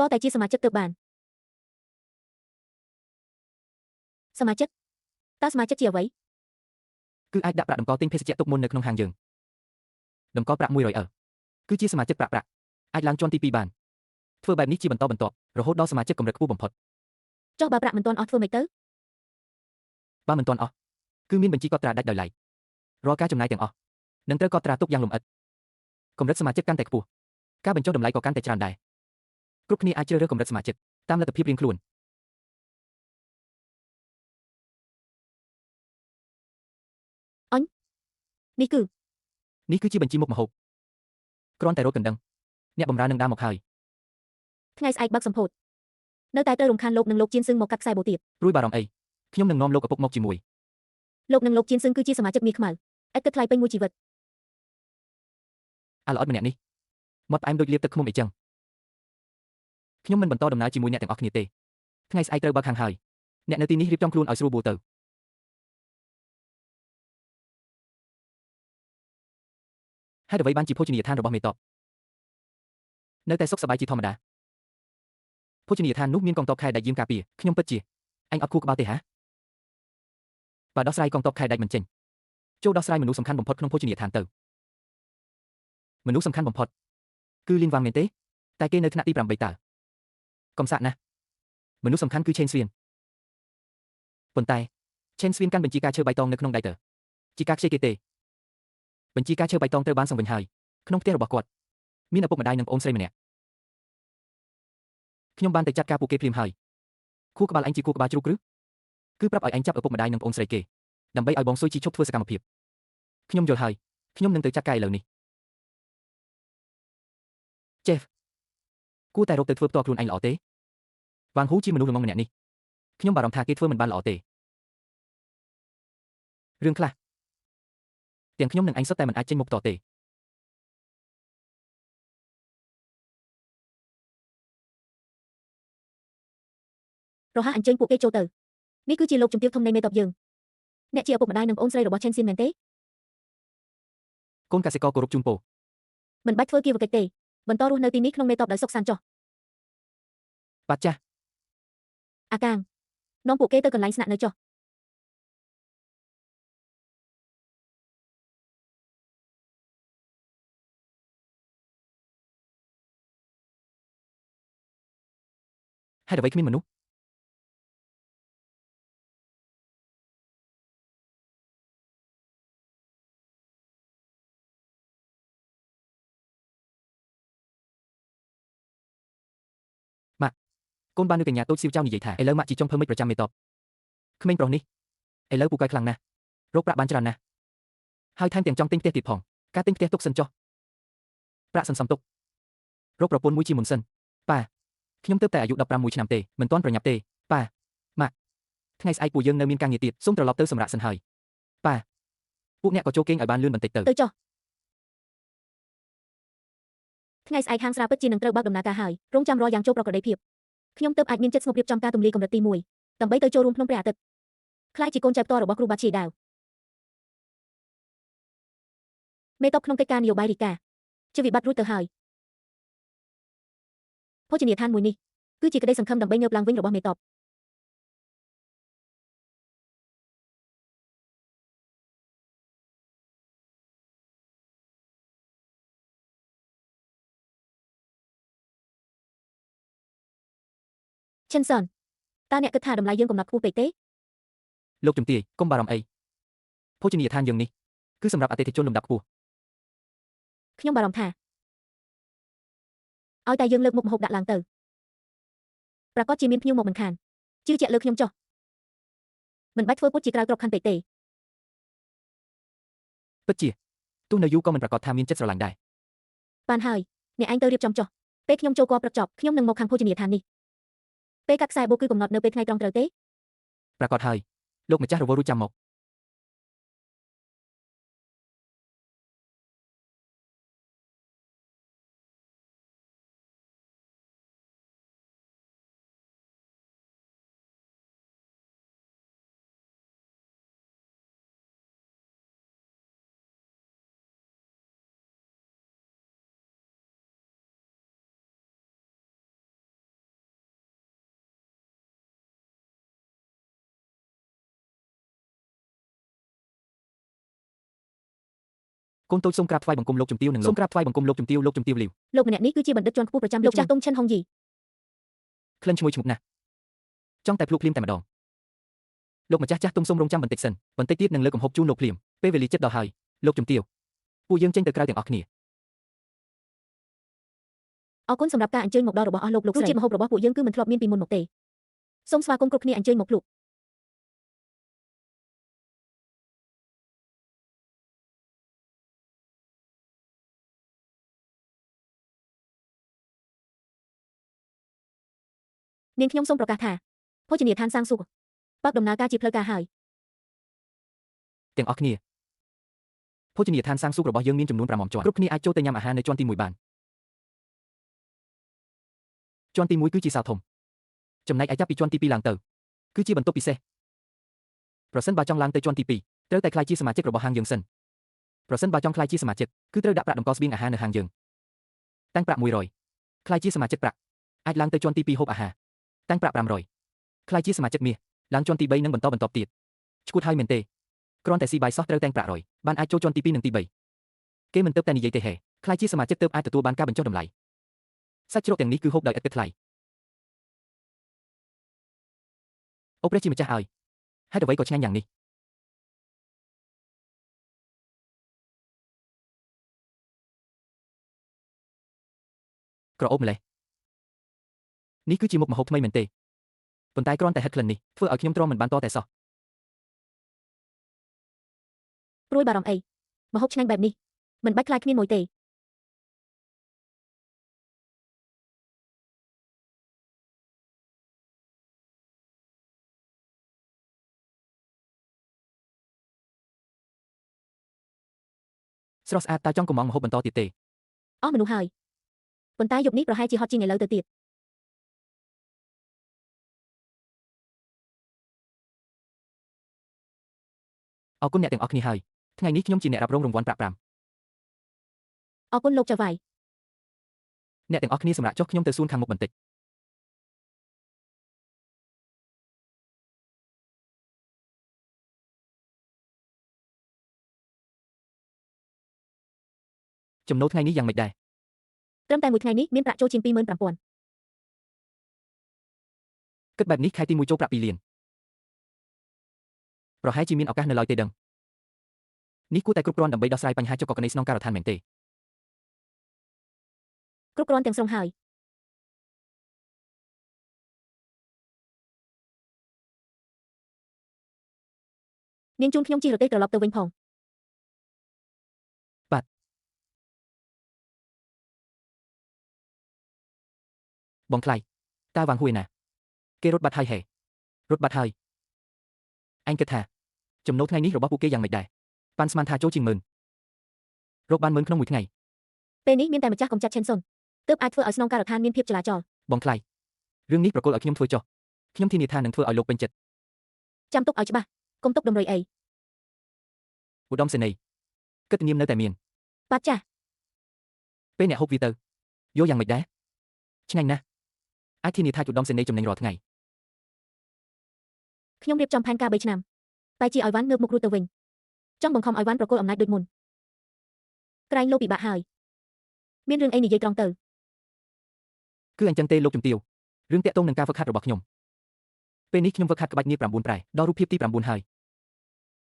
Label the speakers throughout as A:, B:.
A: តតែជាសមាជិកទើបបានសមាជិកតើសមាជិកជាអ្វី
B: គឺអាចដាក់ប្រាក់តម្កល់ទិញភេសជ្ជៈទុកមុននៅក្នុងហាងយើងតម្កល់ប្រាក់100អឺគឺជាសមាជិកប្រាក់អាចឡើងជាន់ទី2បានធ្វើបែបនេះជាបន្តបន្ទាប់រហូតដល់សមាជិកកម្រិតខ្ពស់បំផុត
A: ចុះបើប្រាក់មិនទាន់អស់ធ្វើម៉េចទៅ
B: បើមិនទាន់អស់គឺមានបញ្ជីកត់ត្រាដាច់ដោយឡែករាល់ការចំណាយទាំងអស់នឹងត្រូវកត់ត្រាទុកយ៉ាងលម្អិតកម្រិតសមាជិកកាន់តែខ្ពស់ការបញ្ចុះតម្លៃក៏កាន់តែច្រើនដែរគ្រប់គ្នាអាចជ្រើសរើសកម្រិតសមាជិកតាមលទ្ធភាពរៀងខ្លួន
A: នេះគឺ
B: នេះគឺជាបញ្ជីមុខម្ហូបគ្រាន់តែរត់កណ្ដឹងអ្នកបម្រើនឹងដើរមកហើយ
A: ថ្ងៃស្អែកបើកសម្ពោធនៅតែត្រូវរំខានលោកនិងលោកជៀនសឹងមកកាត់ខ្សែបូទៀត
B: ព្រួយបារម្ភអីខ្ញុំនឹងនាំលោកឪពុកមកជាមួយ
A: លោកនិងលោកជៀនសឹងគឺជាសមាជិកមាសខ្មៅឥតគិតថ្លៃពេញមួយជីវិត
B: អាល្អិតម្នាក់នេះមាត់ផ្អែមដូចលាបទឹកឃ្មុំអីចឹងខ្ញុំមិនបន្តដំណើរជាមួយអ្នកទាំងអស់គ្នាទេថ្ងៃស្អែកត្រូវបើកហាងហើយអ្នកនៅទីនេះរៀបចំខ្លួនឲ្យស្រួលបួលទៅហេតុអ្វីបានជាភោជនីយដ្ឋានរបស់មេតបនៅតែសុខសប្បាយជាធម្មតាភោជនីយដ្ឋាននោះមានកងទ័ពខែដែលយាមការពារខ្ញុំពិតជាអញអត់ខួរក្បាលទេហាបើដោះស្រាយកងទ័ពខែដាច់មិនចេញចូលដោះស្រាយមនុស្សសំខាន់បំផុតក្នុងភោជនីយដ្ឋានទៅមនុស្សសំខាន់បំផុតគឺលីនវ៉ាងមែនទេតែគេនៅថ្នាក់ទី8តើកំសាកណាស់មនុស្សសំខាន់គឺឆេនស្វៀនប៉ុន្តែឆេនស្វៀនកាន់បញ្ជីការឈើបៃតងនៅក្នុងដៃតើជាការខ្ចីគេទេបញ្ជីការឈើបៃតងត្រូវបានសង្វិញហើយក្នុងផ្ទះរបស់គាត់មានឪពុកម្ដាយនិងប្អូនស្រីម្នាក់ខ្ញុំបានទៅចាត់ការពួកគេភ្លាមហើយខួរក្បាលអញជាខួរក្បាលជ្រូកឬគឺប្រាប់ឲ្យអញចាប់ឪពុកម្ដាយនិងប្អូនស្រីគេដើម្បីឲ្យបងស៊ុយជីឈប់ធ្វើសកម្មភាពខ្ញុំយល់ហើយខ្ញុំនឹងទៅចាត់ការឥឡូវនេះ Jeff គួរតែរកទៅធ្វើផ្ទាល់ខ្លួនឯងល្អទេវ៉ាងហ៊ូជាមនុស្សល្ងងម្នាក់នេះខ្ញុំបារម្ភថាគេធ្វើមិនបានល្អទេរឿងខ្លះទាំងខ្ញុំនិងឯងសុទ្ធតែមិនអាចចេញមុខតទេ
A: រហ័សអញ្ជើញពួកគេចូលទៅនេះគឺជាលោកជំទាវធំនៃមេតបយើងអ្នកជាឪពុកម្ដាយនិងប្អូនស្រីរបស់ឆេនសៀនមែនទេ
B: កូនកសិករគោរពជូនពរ
A: មិនបាច់ធ្វើគៀវកិច្ចទេបន្តរស់នៅទីនេះក្នុងមេតបដោយសុខសាន្តចុះ
B: បាទចាស់
A: អាកាងនាំពួកគេទៅកន្លែងស្នាក់នៅចុះ
B: ហេតុអ្វីគ្មានមនុស្សម៉ាក់កូនបាននៅកញ្ញាតូចសៀវចៅនិយាយថាឥឡូវម៉ាក់ជាចុងភៅមិចប្រចាំមេតបក្មេងប្រុសនេះឥឡូវពូកែខ្លាំងណាស់រកប្រាក់បានច្រើនណាស់ហើយថែមទាំងចង់ទិញផ្ទះទៀតផងការទិញផ្ទះទុកសិនចុះប្រាក់សន្សំទុករកប្រពន្ធមួយជាមុនសិនប៉ាខ្ញុំទើបតែអាយុ15ឆ្នាំទេមិនទាន់ប្រញាប់ទេប៉ាម៉ាក់ថ្ងៃស្អែកពួកយើងនៅមានការងារទៀតសូមត្រឡប់ទៅសម្រាកសិនហើយប៉ាពួកអ្នកក៏ចូលគេងឲ្យបានលឿនបន្តិចទៅ
A: ទៅចុះថ្ងៃស្អែកហាងស្រាពិតជានឹងត្រូវបើកដំណើរការហើយរងចាំរាល់យ៉ាងចូលប្រក្រតីភាពខ្ញុំទើបអាចមានចិត្តស្ងប់រៀបចំការទម្លាយកម្រិតទី1ដើម្បីទៅចូលរួមក្នុងព្រះអាទិត្យក្លាយជាកូនចៅផ្ទាល់របស់គ្រូបាជាដាវមេតបក្នុងកិច្ចការនយោបាយរីកាជាវិបត្តិរួចទៅហើយភោជនីយដ្ឋានមួយនេះគឺជាក្តីសង្ឃឹមដើម្បីងើបឡើងវិញរបស់មេតបឈិនសុនតើអ្នកគិតថាតម្លៃយើងកំណត់ខ្ពស់ពេកទេ
B: លោកជំទាវកុំបារម្ភអីភោជនីយដ្ឋានយើងនេះគឺសម្រាប់អតិថិជនលំដាប់ខ្ពស់
A: ខ្ញុំបារម្ភថាឲ្យតែយើងលើកមុខម្ហូបដាក់ឡើងទៅប្រកាសជាមានភ្ញៀវមកមិនខានជឿជាក់លើខ្ញុំចុះមិនបាច់ធ្វើពុតជាក្រៅក្របខ័ណ្ឌពេកទេ
B: ពិតជាទោះនៅយូរក៏មិនប្រកាសថាមានចិត្តស្រឡាញ់ដែរ
A: បានហើយអ្នកឯងទៅរៀបចំចុះពេលខ្ញុំចូលគាល់ព្រឹកចប់ខ្ញុំនឹងមកខាងភោជនីយដ្ឋាននេះពេលកាត់ខ្សែបូគឺកំណត់នៅពេលថ្ងៃត្រង់ត្រូវទេ
B: ប្រកាសហើយលោកម្ចាស់រវល់រួចចាំមក កូនតូចសូមក្រាបថ្វាយបង្គំលោកជំទាវនិងលោកសូមក្រាបថ្វាយបង្គំលោកជំទាវលោកជំទាវលីវ
A: លោកម្នាក់នេះគឺជាបណ្ឌិតជាន់ខ្ពស់ប្រចាំលោកចាស់ទុំឈិនហុងយី
B: ក្លិនឈ្ងុយឈ្ងប់ណាស់ចង់តែភ្លក់ភ្លាមតែម្ដងលោកម្ចាស់ចាស់ទុំសូមរងចាំបន្តិចសិនបន្តិចទៀតនឹងលើកកំហុកជូនលោកភ្លាមពេលវេលាចិត្តដល់ហើយលោកជំទាវពួកយើងចេញទៅក្រៅទាំងអស់គ្នា
A: អរគុណសម្រាប់ការអញ្ជើញមកដល់របស់អស់លោកលោកស្រីរសជាតិម្ហូបរបស់ពួកយើងគឺមិនធ្លាប់មានពីមុនមកទេសូមស្វាគមន៍គ្រប់គ្នាអញ្ជើញមកភ្លក់នាងខ្ញុំសូមប្រកាសថាភោជនីយដ្ឋានសាងសួគ៌បើកដំណើរការជាផ្លូវការហើយ
B: ទាំងអស់គ្នាភោជនីយដ្ឋានសាងសួគ៌របស់យើងមានចំនួន5ជាន់គ្រប់គ្នាអាចចូលទៅញ៉ាំអាហារនៅជាន់ទី1បានជាន់ទី1គឺជាសាលធំចំណែកឯចាប់ពីជាន់ទី2ឡើងទៅគឺជាបន្ទប់ពិសេសប្រសិនបើចង់ឡើងទៅជាន់ទី2ត្រូវតែក្លាយជាសមាជិករបស់ហាងយើងសិនប្រសិនបើចង់ក្លាយជាសមាជិកគឺត្រូវដាក់ប្រាក់តម្កល់ស្បៀងអាហារនៅហាងយើងតាំងប្រាក់100ក្លាយជាសមាជិកប្រាក់អាចឡើងទៅជាន់ទី2ហូបអាហារតាំងប្រាក់500ក្លាយជាសមាជិកមាសឡើងជាន់ទី3និងបន្តបន្ទាប់ទៀតឈួតហើយមែនទេគ្រាន់តែស៊ីបាយសោះត្រូវតែងប្រាក់100បានអាចចូលជាន់ទី2និងទី3គេមិនទៅតែនិយាយទេហេក្លាយជាសមាជិកទើបអាចទទួលបានការបញ្ចុះតម្លៃសាច់ជ្រូកទាំងនេះគឺហូបដោយឥតគិតថ្លៃអូព្រះជាម្ចាស់ឲ្យហេតុអ្វីក៏ឆ្ងាញ់យ៉ាងនេះក្រអូបម្លេះនេះគឺជាមុខម្ហូបថ្មីមែនទេប៉ុន្តែគ្រាន់តែហិតក្លិននេះធ្វើឲ្យខ្ញុំទ្រាំមិនបានតតែសោះ
A: ព្រួយបារម្ភអីម្ហូបឆ្ងាញ់បែបនេះមិនបាច់ខ្លាចគ្មានមួយទេ
B: ស្រស់ស្អាតតើចង់កំងម្ហូបបន្តទៀតទេ
A: អស់មនុស្សហើយប៉ុន្តែយប់នេះប្រហែលជាហត់ជាងឥឡូវទៅទៀត
B: អរគុណអ្នកទាំងអស់គ្នាហើយថ្ងៃនេះខ្ញុំជាអ្នករ៉ាប់រងរង្វាន់ប្រាក់
A: អរគុណលោកចៅហ្វាយ
B: 5អ្នកទាំងអស់គ្នាសម្រាប់ចុះខ្ញុំទៅសួនខាងមុខបន្តិចចំណូលថ្ងៃនេះយ៉ាងម៉េចដែរ
A: ត្រឹមតែមួយថ្ងៃនេះមានប្រាក់ចូលជាង25000
B: គិតបែបនេះខែទី1ចូលប្រាក់2លានប្រហែលជាមានឱកាសនៅឡើយទេដឹងនេះគួរតែគ្រប់គ្រាន់ដើម្បីដោះស្រាយបញ្ហាចុះកកណីស្នងការដ្ឋានមែនទេ
A: គ្រប់គ្រាន់ទាំងស្រុងហើយនាងជូនខ្ញុំជិះរទេះត្រឡប់ទៅវិញផង
B: បាទបងថ្លៃតើវាងហួយណាគេរត់បាត់ហើយហេរត់បាត់ហើយអញគិតថាចំណូលថ្ងៃនេះរបស់ពួកគេយ៉ាងម៉េចដែរប៉ាន់ស្មានថាចូលជាងម៉ឺនរកបានម៉ឺនក្នុងមួយថ្ងៃ
A: ពេលនេះមានតែម្ចាស់កំចាត់ឆេនសុនទើបអាចធ្វើឲ្យស្នងការដ្ឋានមានភាពចលាចល
B: បងថ្លៃរឿងនេះប្រគល់ឲ្យខ្ញុំធ្វើចុះខ្ញុំធានាថានឹងធ្វើឲ្យលោកពេញចិត្ត
A: ចាំទុកឲ្យច្បាស់កុំទុកតម្រុយអី
B: ឧត្តមសេនីយ៍កិត្តិនាមនៅតែមាន
A: បាទចាស់
B: ពេលអ្នកហូបវាទៅយកយ៉ាងម៉េចដែរឆ្ងាញ់ណាស់អាចធានាថាឧត្តមសេនីយ៍ចំណេញរាល់ថ្ងៃ
A: ខ្ញុំរៀបចំផែនការ3ឆ្នាំតែជាឲ្យវ៉ាន់ងើបមុខរួចទៅវិញចង់បង្ខំឲ្យវ៉ាន់ប្រគល់អំណាចដូចមុនក្រែងលោកពិបាកហើយមានរឿងអីនិយាយត្រង់ទៅ
B: គឺអញ្ចឹងទេលោកជំទាវរឿងតាក់ទងនឹងការហ្វឹកហាត់របស់ខ្ញុំពេលនេះខ្ញុំហ្វឹកហាត់ក្បាច់នា9ប្រែដល់រូបភាពទី9ហើយ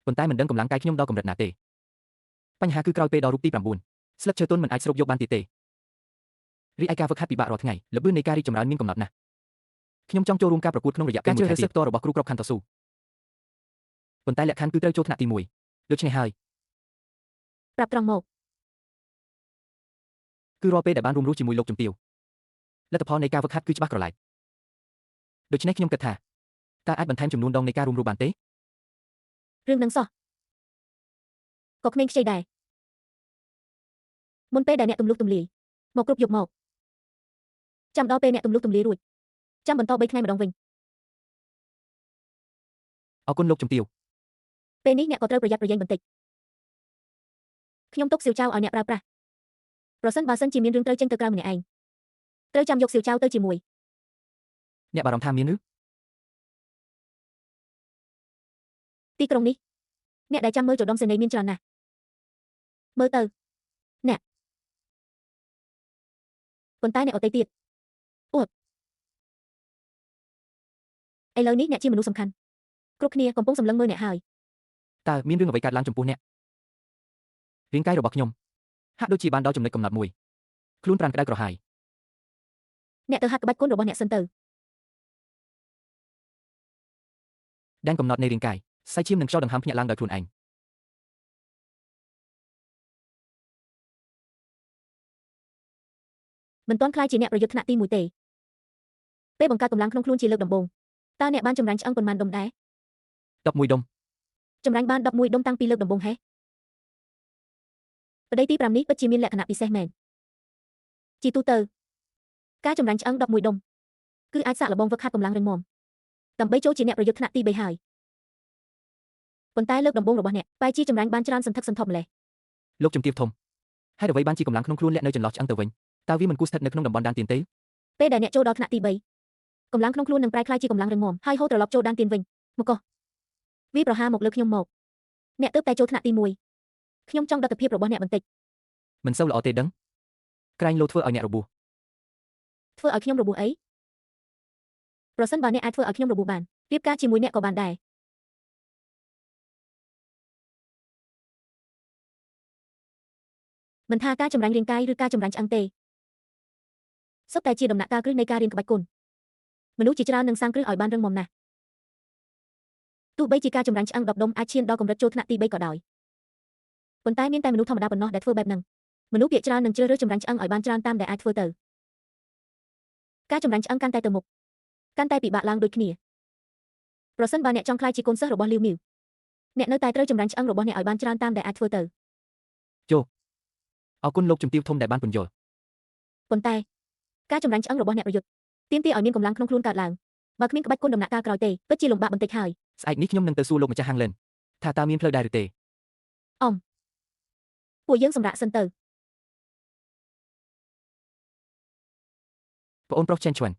B: ប៉ុន្តែមិនដឹងកម្លាំងកាយខ្ញុំដល់កម្រិតណាទេបញ្ហាគឺក្រោយពេលដល់រូបទី9ស្លឹកឈើទន់មិនអាចស្រូបយកបានទៀតទេរីឯការហ្វឹកហាត់ពិបាករាល់ថ្ងៃល្បឿននៃការរីកចម្រើនមានកំណត់ណាស់ខ្ញុំចង់ចូលរួមការប្រកួតក្នុងរយៈពេលមួយខែទៀតផ្ទាល់របស់គ្រូក្របខ័ណ្ឌតស៊ូប៉ុន្តែលក្ខខណ្ឌគឺត្រូវចូលថ្នាក់ទី1ដូច្នេះហើយ
A: ប្រាប់ត្រង់មក
B: គឺរាល់ពេលដែលបានរួមរស់ជាមួយលោកជំទាវលទ្ធផលនៃការហ្វឹកហាត់គឺច្បាស់ក្រឡែតដូច្នេះខ្ញុំគិតថាតើអាចបន្ថែមចំនួនដងនៃការរួមរស់បានទេ
A: រឿងនឹងសោះក៏ក្មេងខ្ចីដែរមុនពេលដែលអ្នកទម្លុះទម្លាយមកគ្រប់យប់មកចាំដល់ពេលអ្នកទម្លុះទម្លាយរួចចាំបន្ត3ថ្ងៃម្ដងវិញ
B: អរគុណលោកជំទាវ
A: ពេលនេះអ្នកក៏ត្រូវប្រយ័ត្នប្រយែងបន្តិចខ្ញុំទុកសៀវចៅឲ្យអ្នកប្រើប្រាស់ប្រសិនបើសិនជាមានរឿងត្រូវចេញទៅក្រៅម្នាក់ឯងត្រូវចាំយកសៀវចៅទៅជាមួយ
B: អ្នកបារម្ភថាមានឬ
A: ទីក្រុងនេះអ្នកដែលចាំមើលចុដុំសេនីយ៍មានច្រើនណាស់ មើលទៅអ្នកប៉ុន្តែអ្នកអត់ទេទៀតអួតឥឡូវនេះអ្នកជាមនុស្សសំខាន់គ្រប់គ្នាកំពុងសម្លឹងមើលអ្នកហើយ
B: តើមានរឿងអ្វីកើតឡើងចំពោះអ្នករាងកាយរបស់ខ្ញុំហាក់ដូចជាបានដល់ចំណុចកំណត់មួយខ្លួនប្រាណក្តៅក្រហាយ
A: អ្នកទៅហាត់ក្បាច់គុណរបស់អ្នកសិនទៅ
B: ដែនកំណត់នៃរាងកាយសាច់ឈាមនិងខ្យល់ដង្ហើមភ្ញាក់ឡើងដោយខ្លួនឯង
A: មិនទាន់ក្លាយជាអ្នកប្រយុទ្ធថ្នាក់ទី1ទេពេលបង្កើតកម្លាំងក្នុងខ្លួនជាលើកដំបូងតើអ្នកបានចម្រាញ់ឆ្អឹងប៉ុន្មានដុំដែរ
B: 11ដុំ
A: ចម្រាញ់បាន11ដុំតាំងពីលើកដំបូងហេះប្តីទី5នេះពិតជាមានលក្ខណៈពិសេសមែនជាទូទៅការចម្រាញ់ឆ្អឹង11ដុំគឺអាចសាកល្បងហ្វឹកហាត់កម្លាំងរឹងមាំដើម្បីចូលជាអ្នកប្រយុទ្ធថ្នាក់ទី3ហើយប៉ុន្តែលើកដំបូងរបស់អ្នកបែរជាចម្រាញ់បានច្រើនសន្ធឹកសន្ធាប់ម្ល៉េះ
B: លោកជំទាវធំហេតុអ្វីបានជាកម្លាំងក្នុងខ្លួនលាក់នៅចន្លោះឆ្អឹងទៅវិញតើវាមិនគួរស្ថិតនៅក្នុងតំបន់ដានទៀនទេ
A: ពេលដែលអ្នកចូលដល់ថ្នាក់ទី3កម្លាំងក្នុងខ្លួននឹងប្រែក្លាយជាកម្លាំងរឹងមាំហើយហូរត្រឡប់ចូលដានទៀនវិញមកកោះវាប្រហារមកលើខ្ញុំមកអ្នកទើបតែចូលថ្នាក់ទី1ខ្ញុំចង់ដទិភាពរបស់អ្នកបន្តិច
B: មិនសូវល្អទេដឹងក្រែងលោធ្វើឲ្យអ្នករបួស
A: ធ្វើឲ្យខ្ញុំរបួសអីប្រសិនបើអ្នកអាចធ្វើឲ្យខ្ញុំរបួសបានរៀបការជាមួយអ្នកក៏បានដែរមិនថាការចម្រាញ់រាងកាយឬការចម្រាញ់ឆ្អឹងទេសុទ្ធតែជាដំណាក់កាលគ្រឹះនៃការរៀនក្បាច់គុណមនុស្សជាច្រើននឹងសាងគ្រឹះឲ្យបានរឹងមាំណាស់ទោះបីជាការចម្រាញ់ឆ្អឹង10ដុំអាចឈានដល់កម្រិតចូលថ្នាក់ទី3ក៏ដោយប៉ុន្តែមានតែមនុស្សធម្មតាប៉ុណ្ណោះដែលធ្វើបែបហ្នឹងមនុស្សភាគច្រើននឹងជ្រើសរើសចម្រាញ់ឆ្អឹងឲ្យបានច្រើនតាមដែលអាចធ្វើទៅការចម្រាញ់ឆ្អឹងកាន់តែទៅមុខកាន់តែពិបាកឡើងដូចគ្នាប្រសិនបើអ្នកចង់ក្លាយជាកូនសិស្សរបស់លីវមីវអ្នកនៅតែត្រូវចម្រាញ់ឆ្អឹងរបស់អ្នកឲ្យបានច្រើនតាមដែលអាចធ្វើទៅ
B: អរគុណលោកជំទាវធំដែលបានពន្យល់
A: ប៉ុន្តែការចម្រាញ់ឆ្អឹងរបស់អ្នកប្រយុទ្ធទាមទារឲ្យមានកម្លាំងក្នុងខ្លួនកើតឡើងបើគ្មានក្បាច់គុណដំណាក់កាលក្រោយទេពិតជាលំបាកបន្តិចហើយ
B: ស្អែកនេះខ្ញុំនឹងទៅសួរលោកម្ចាស់ហាងលិនថាតើមានផ្លូវដែរឬទេ
A: ពួកយើងសម្រាកសិនទៅ
B: ប្អូនប្រុសឆេនឈួន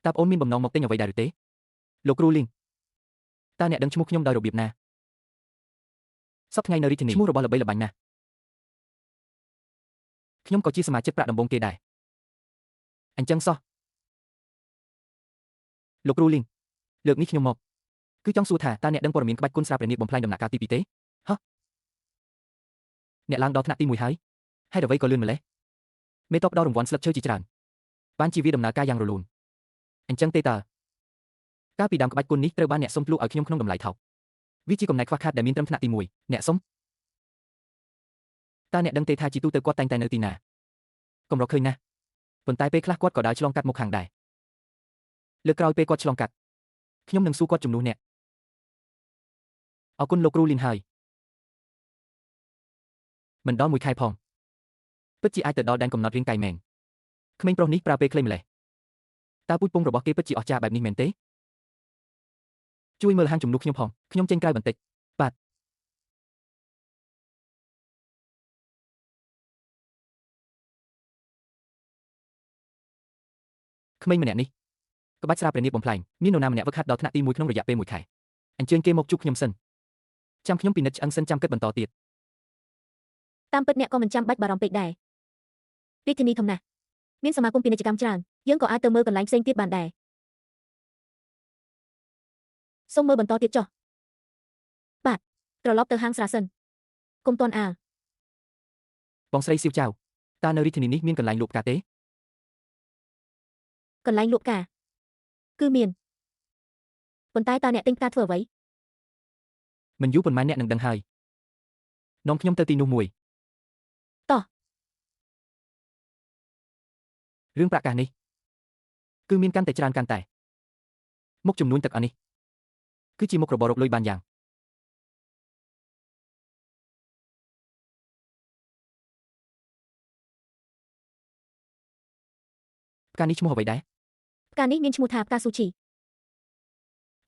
B: តើប្អូនមានបំណងមកទិញអ្វីដែរឬទេលោកគ្រូលីងតើអ្នកដឹងឈ្មោះខ្ញុំដោយរបៀបណាសប្តាហ៍ថ្ងៃនៅរាជធានីឈ្មោះរបស់ល្បីល្បាញណាស់ខ្ញុំក៏ជាសមាជិកប្រាក់ដំបូងគេដែរអញ្ចឹងសោះលោកគ្រូលីងលើកនេះខ្ញុំមកគឺចង់សួរថាតើអ្នកដឹងព័ត៌មានក្បាច់គុណស្រាព្រះនាគបំផ្លាញដំណាក់កាលទី2ទេហ៎អ្នកឡើងដល់ថ្នាក់ទី1ហើយហេតុអ្វីក៏លឿនម្ល៉េះមេតបដល់រង្វាន់ស្លឹកឈើជាច្រើនបានជាវាដំណើរការយ៉ាងរលូនអញ្ចឹងទេតើកាលពីដើមក្បាច់គុណនេះត្រូវបានអ្នកសុំភ្លក់ឲ្យខ្ញុំក្នុងតម្លៃថោកវាជាកំណែខ្វះខាតដែលមានត្រឹមថ្នាក់ទី1អ្នកសុំតើអ្នកដឹងទេថាជាទូទៅគាត់តែងតែនៅទីណាកម្រឃើញណាស់ប៉ុន្តែពេលខ្លះគាត់ក៏ដើរឆ្លងកាត់មុខខាងដែរលើកក្រោយពេលគាត់ឆ្លងកាត់ខ្ញុំនឹងសួរគាត់ជំនួសអ្នកអរគុណលោកគ្រូលីនហើយមិនដល់មួយខែផងពិតជាអាចទៅដល់ដែនកំណត់រាងកាយមែនក្មេងប្រុសនេះប្រើពេលខ្លីម្ល៉េះតើពូជពងរបស់គេពិតជាអស្ចារ្យបែបនេះមែនទេជួយមើលហាងជំនួសខ្ញុំផងខ្ញុំចេញក្រៅបន្តិចបាទក្មេងម្នាក់នេះក្បាច់ស្រាព្រះនាគបំផ្លែងមាននរណាម្នាក់វឹកហាត់ដល់ថ្នាក់ទី1ក្នុងរយៈពេល1ខែអញ្ជើញគេមកជួបខ្ញុំសិនចាំខ្ញុំពិនិត្យឆ្អឹងសិនចាំគិតបន្តទៀត
A: តាមពិតអ្នកក៏មិនចាំបាច់បារម្ភពេកដែររាជធានីធំណាស់មានសមាគមពាណិជ្ជកម្មច្រើនយើងក៏អាចទៅមើលកន្លែងផ្សេងទៀតបានដែរសូមមើលបន្តទៀតចុះបាទត្រឡប់ទៅហាងស្រាសិនកុំទាន់អាល
B: បងស្រីសៀវចៅតើនៅរាជធានីនេះមានកន្លែងលក់ផ្កាទេ
A: កន្លែងលក់ផ្កាគឺមានប៉ុន្តែតើអ្នកទិញផ្កាធ្វើអ្វី
B: មិនយូរប៉ុន្មានអ្នកនឹងដឹងហើយនាំខ្ញុំទៅទីនោះមួយ
A: តោះ
B: រឿងប្រាក់កាសនេះគឺមានកាន់តែច្រើនកាន់តែមុខចំនួនទឹកអស់នេះគឺជាមុខរបររកលុយបានយ៉ាងផ្កានេះឈ្មោះអ្វីដែរ
A: ផ្កានេះមានឈ្មោះថាផ្កាស៊ូជី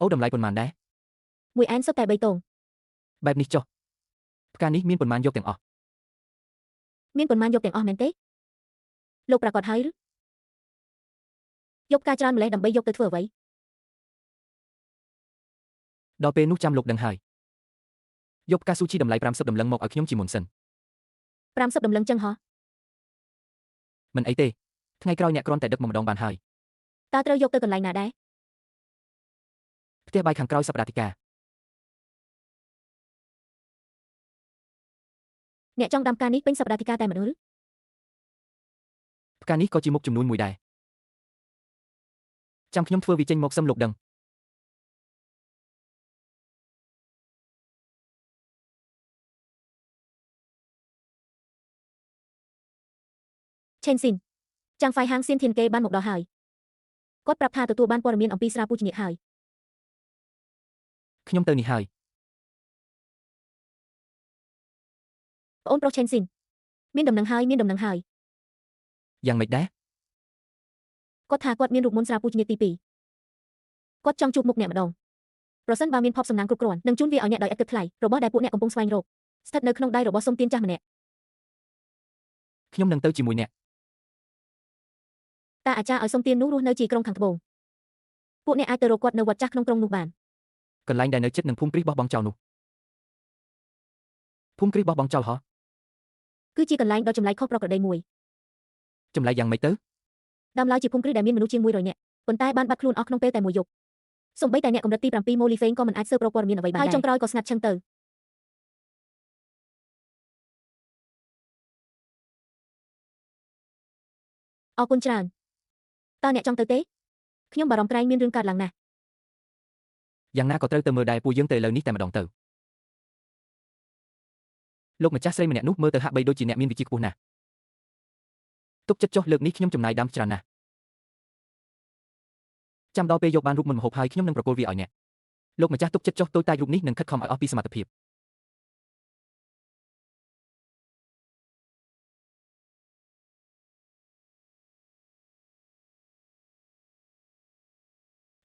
B: អូតម្លៃប៉ុន្មានដែរ
A: មួយអែនសុទ្ធតែ3តង
B: បែបនេះចុះផ្កានេះមានប៉ុន្មានយកទាំងអស់
A: មានប៉ុន្មានយកទាំងអស់មែនទេលោកប្រាកដហើយឬយកផ្កាច្រើនម្លេះដើម្បីយកទៅធ្វើអ្វី
B: ដល់ពេលនោះចាំលោកដឹងហើយយកផ្កាស៊ូជីតម្លៃ50តម្លឹងមកឲ្យខ្ញុំជាមុនសិន
A: 50ដំឡឹងចឹងហ៎
B: មិនអីទេថ្ងៃក្រោយអ្នកគ្រាន់តែដឹកមកម្ដងបានហើយ
A: តើត្រូវយកទៅកន្លែងណាដែរ
B: ផ្ទះបាយខាងក្រោយសប្តាហ៍ធិការ
A: អ្នកចង់ដាំផ្កានេះពេញសប្តាហ៍ធិការតែម្ដងឬ
B: ផ្កានេះក៏ជាមុខជំនួញមួយដែរចាំខ្ញុំធ្វើវាចេញមកសឹមលោកដឹង
A: ឆេនស៊ីនចាំងហ្វៃហាងសៀនធានគេបានមកដល់ហើយគាត់ប្រាប់ថាទទួលបានព័ត៌មានអំពីស្រាពូជនាគហើយ
B: ខ្ញុំទៅនេះហើយ
A: ប្អូនប្រុសឆេនស៊ីនមានដំណឹងហើយមានដំណឹងហើយ
B: យ៉ាងម៉េចដែរ
A: គាត់ថាគាត់មានរូបមន្តស្រាពូជនាគទី2គាត់ចង់ជួបមុខអ្នកម្ដងប្រសិនបើមានភ័ព្វសំណាងគ្រប់គ្រាន់នឹងជូនវាឲ្យអ្នកដោយឥតគិតថ្លៃរបស់ដែលពួកអ្នកកំពុងស្វែងរកស្ថិតនៅក្នុងដៃរបស់សុំទានចាស់ម្នាក់
B: ខ្ញុំនឹងទៅជាមួយអ្នក
A: តាអាចារ្យឲ្យសុំទាននោះរស់នៅជាក្រុងខាងត្បូងពួកអ្នកអាចទៅរកគាត់នៅវត្តចាស់ក្នុងក្រុងនោះបាន
B: កន្លែងដែលនៅជិតនឹងភូមិគ្រីស្ទបោះបង់ចោលនោះភូមិគ្រីស្ទបោះបង់ចោលហ៎
A: គឺជាកន្លែងដ៏ចម្លែកខុសប្រក្រតីមួយ
B: ចម្លែកយ៉ាងម៉េចទៅ
A: ដើមឡើយជាភូមិគ្រឹះដែលមានមនុស្សជាង100នាក់ប៉ុន្តែបានបាត់ខ្លួនអស់ក្នុងពេលតែមួយយប់សូម្បីតែអ្នកកម្រិតទី7ម៉ូលីហ្វេងក៏មិនអាចស៊ើបរកព័ត៌មានអ្វីបានដែរហើយចុងក្រោយក៏ស្ងាត់ឈឹងទៅអរគុណច្រើនតើអ្នកចង់ទៅទេខ្ញុំបារម្ភក្រែងមានរឿងកើតឡើងណាស់
B: យ៉ាងណាក៏ត្រូវទៅមើលដែរពួកយើងទៅឥឡូវនេះតែម្ដងទៅលោកម្ចាស់ស្រីម្នាក់នោះមើលទៅហាក់បីដូចជាអ្នកមានវិជ្ជាខ្ពស់ណាស់ទុកចិត្តចុះលើកនេះខ្ញុំចំណាយដើមច្រើនណាស់ចាំដល់ពេលយកបានរូបមន្តម្ហូបហើយខ្ញុំនឹងប្រគល់វាឲ្យអ្នកលោកម្ចាស់ទុកចិត្តចុះតូចតាចរូបនេះនឹងខិតខំឲ្យអស់ពីសមត្ថភាព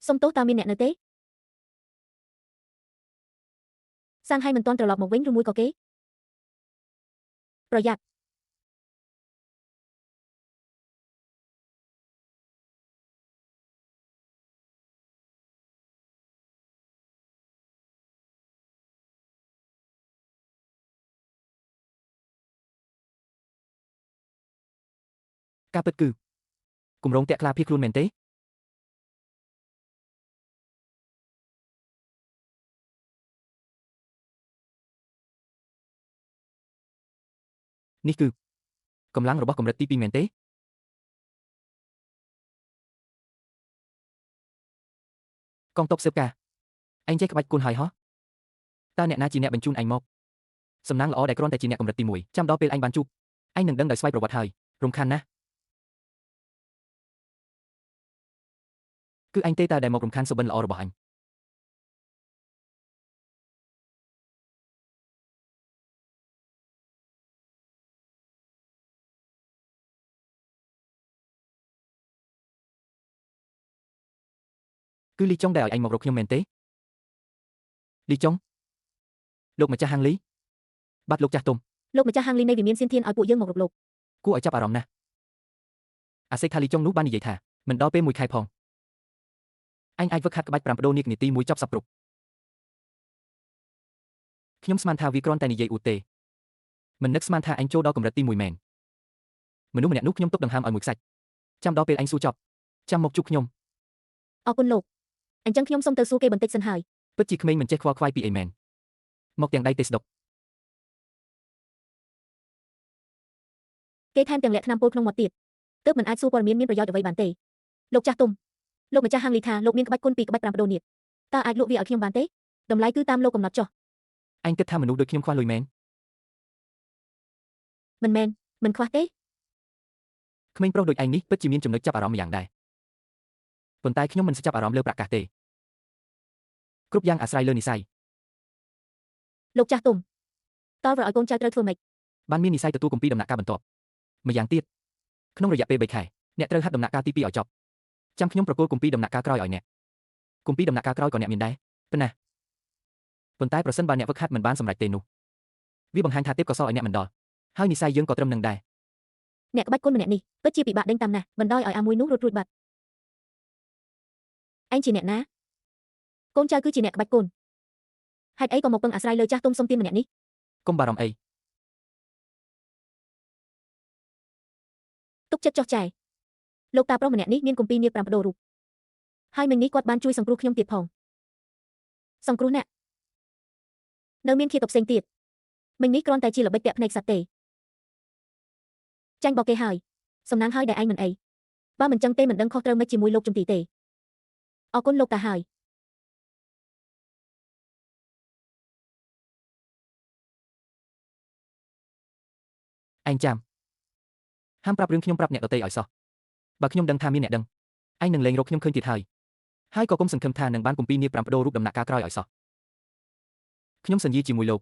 A: សុំទោសតើមានអ្នកនៅទេសាងហៃមិនទាន់ត្រឡប់មកវិញឬមួយក៏គេប្រយ័ត្ន
B: ការពិតគឺគម្រោងតាក់ខ្លាភៀសខ្លួនមែនទេនេះគឺកម្លាំងរបស់កម្រិតទី2មែនទេកងទ័ពស៊ើបការឯងចេះក្បាច់គុណហើយហោះតើអ្នកណាជាអ្នកបញ្ជូនឯងមកសំណាងល្អដែលគ្រាន់តែជាអ្នកកម្រិតទី1ចាំដល់ពេលឯងបានជួបឯងនឹងដឹងដោយស្វ័យប្រវត្តិហើយរំខានណាស់គឺឯងទេតើដែលមករំខានសុបិនល្អរបស់អញគឺលីចុងដែលឲ្យឯងមករកខ្ញុំមែនទេលីចុងលោកម្ចាស់ហាងលីបាទលោកចាស់ទុំ
A: លោកម្ចាស់ហាងលីនៃវិមានសៀនធានឲ្យពួកយើងមករកលោក
B: គួរឲ្យចាប់អារម្មណ៍ណាស់អាសេកថាលីចុងនោះបាននិយាយថាមិនដល់ពេលមួយខែផងអញអាចវឹកហាត់ក្បាច់5បដូរនាគនីទី1ចប់សពគ្រប់ខ្ញុំស្មានថាវាគ្រាន់តែនិយាយអួតទេមិននឹកស្មានថាអញចូលដល់កម្រិតទី1មែនមនុស្សម្នាក់នោះខ្ញុំទុកដង្ហើមឲ្យមួយខ្សាច់ចាំដល់ពេលអញសួរចប់ចាំមកជួបខ្ញុំ
A: អរគុណលោកអញ្ចឹងខ្ញុំសូមទៅសួរគេបន្តិចសិនហើយ
B: ពិតជាក្មេងមិនចេះខ្វល់ខ្វាយពីអីមែនមកទាំងដៃទេស្ដុក
A: គេថែមទាំងលាក់ថ្នាំពុលក្នុងមាត់ទៀតទើបមិនអាចសួរព័ត៌មានមានប្រយោជន៍អ្វីបានទេលោកចាស់ទុំលោកម្ចាស់ហាងលីថាលោកមានក្បាច់គុណពីក្បាច់5បដូរនាគតើអាចលក់វាឲ្យខ្ញុំបានទេតម្លៃគឺតាមលោកកំណត់ចុះ
B: អញគិតថាមនុស្សដូចខ្ញុំខ្វះលុយមែន
A: មិនមែនមិនខ្វះទេ
B: ក្មេងប្រុសដូចឯងនេះពិតជាមានចំណុចចាប់អារម្មណ៍ម្យ៉ាងដែរប៉ុន្តែខ្ញុំមិនចាប់អារម្មណ៍លើប្រកាសទេគ្រប់យ៉ាងអាស្រ័យលើនិស័យ
A: លោកចាស់ទុំតើឲ្យកូនចៅត្រូវធ្វើម៉េច
B: បានមាននិស័យទទួលគម្ពីរដំណាក់កាលបន្ទាប់ម្យ៉ាងទៀតក្នុងរយៈពេល3ខែអ្នកត្រូវហាត់ដំណាក់កាលទី2ឲ្យចប់ចាំខ្ញុំប្រគល់គម្ពីរដំណាក់កាលក្រោយឲ្យអ្នកគម្ពីរដំណាក់កាលក្រោយក៏អ្នកមានដែរប៉ុណ្ណាប៉ុន្តែប្រសិនបើអ្នកវឹកហាត់មិនបានសម្រេចទេនោះវាបង្ហាញថាទេពកោសលឲ្យអ្នកមិនដល់ហើយនិស័យយើងក៏ត្រឹមនឹងដែរ
A: អ្នកក្បាច់គុណម្នាក់នេះពិតជាពិបាកដេញតាមណាស់បណ្ដោយឲ្យអាមួយនោះរត់រួចបាត់ឯងជាអ្នកណាកូនចៅគឺជាអ្នកក្បាច់គុណហេតុអីក៏មកពឹងអាស្រ័យលើចាស់ទុំសុំទានម្នាក់នេះ
B: កុំបារម្ភអី
A: កចិត្តចុះចែលោកតាប្រុសម្នាក់នេះមានគម្ពីរនាគ5ប្ដូររូបហើយមិញនេះគាត់បានជួយសង្គ្រោះខ្ញុំទៀតផងសង្គ្រោះអ្នកនៅមានឃាតផ្សេងទៀតមិញនេះគ្រាន់តែជាល្បិចតាក់ភ្នែកសត្វទេចាញ់បោកគេហើយសំណាងហើយដែលឯងមិនអីបើមិនចឹងទេមិនដឹងខុសត្រូវមិនជាមួយលោកជំទាវទេអរគុណលោកតាហើយ
B: ឯងចាំហាមប្រាប់រឿងខ្ញុំប្រាប់អ្នកដទៃឲ្យសោះបើខ្ញុំដឹងថាមានអ្នកដឹងឯងនឹងលែងរកខ្ញុំឃើញទៀតហើយហើយក៏កុំសង្ឃឹមថានឹងបានគម្ពីរនាគ5ប្ដូររូបដំណាក់កាលក្រោយឲ្យសោះខ្ញុំសញ្ញាជាមួយលោក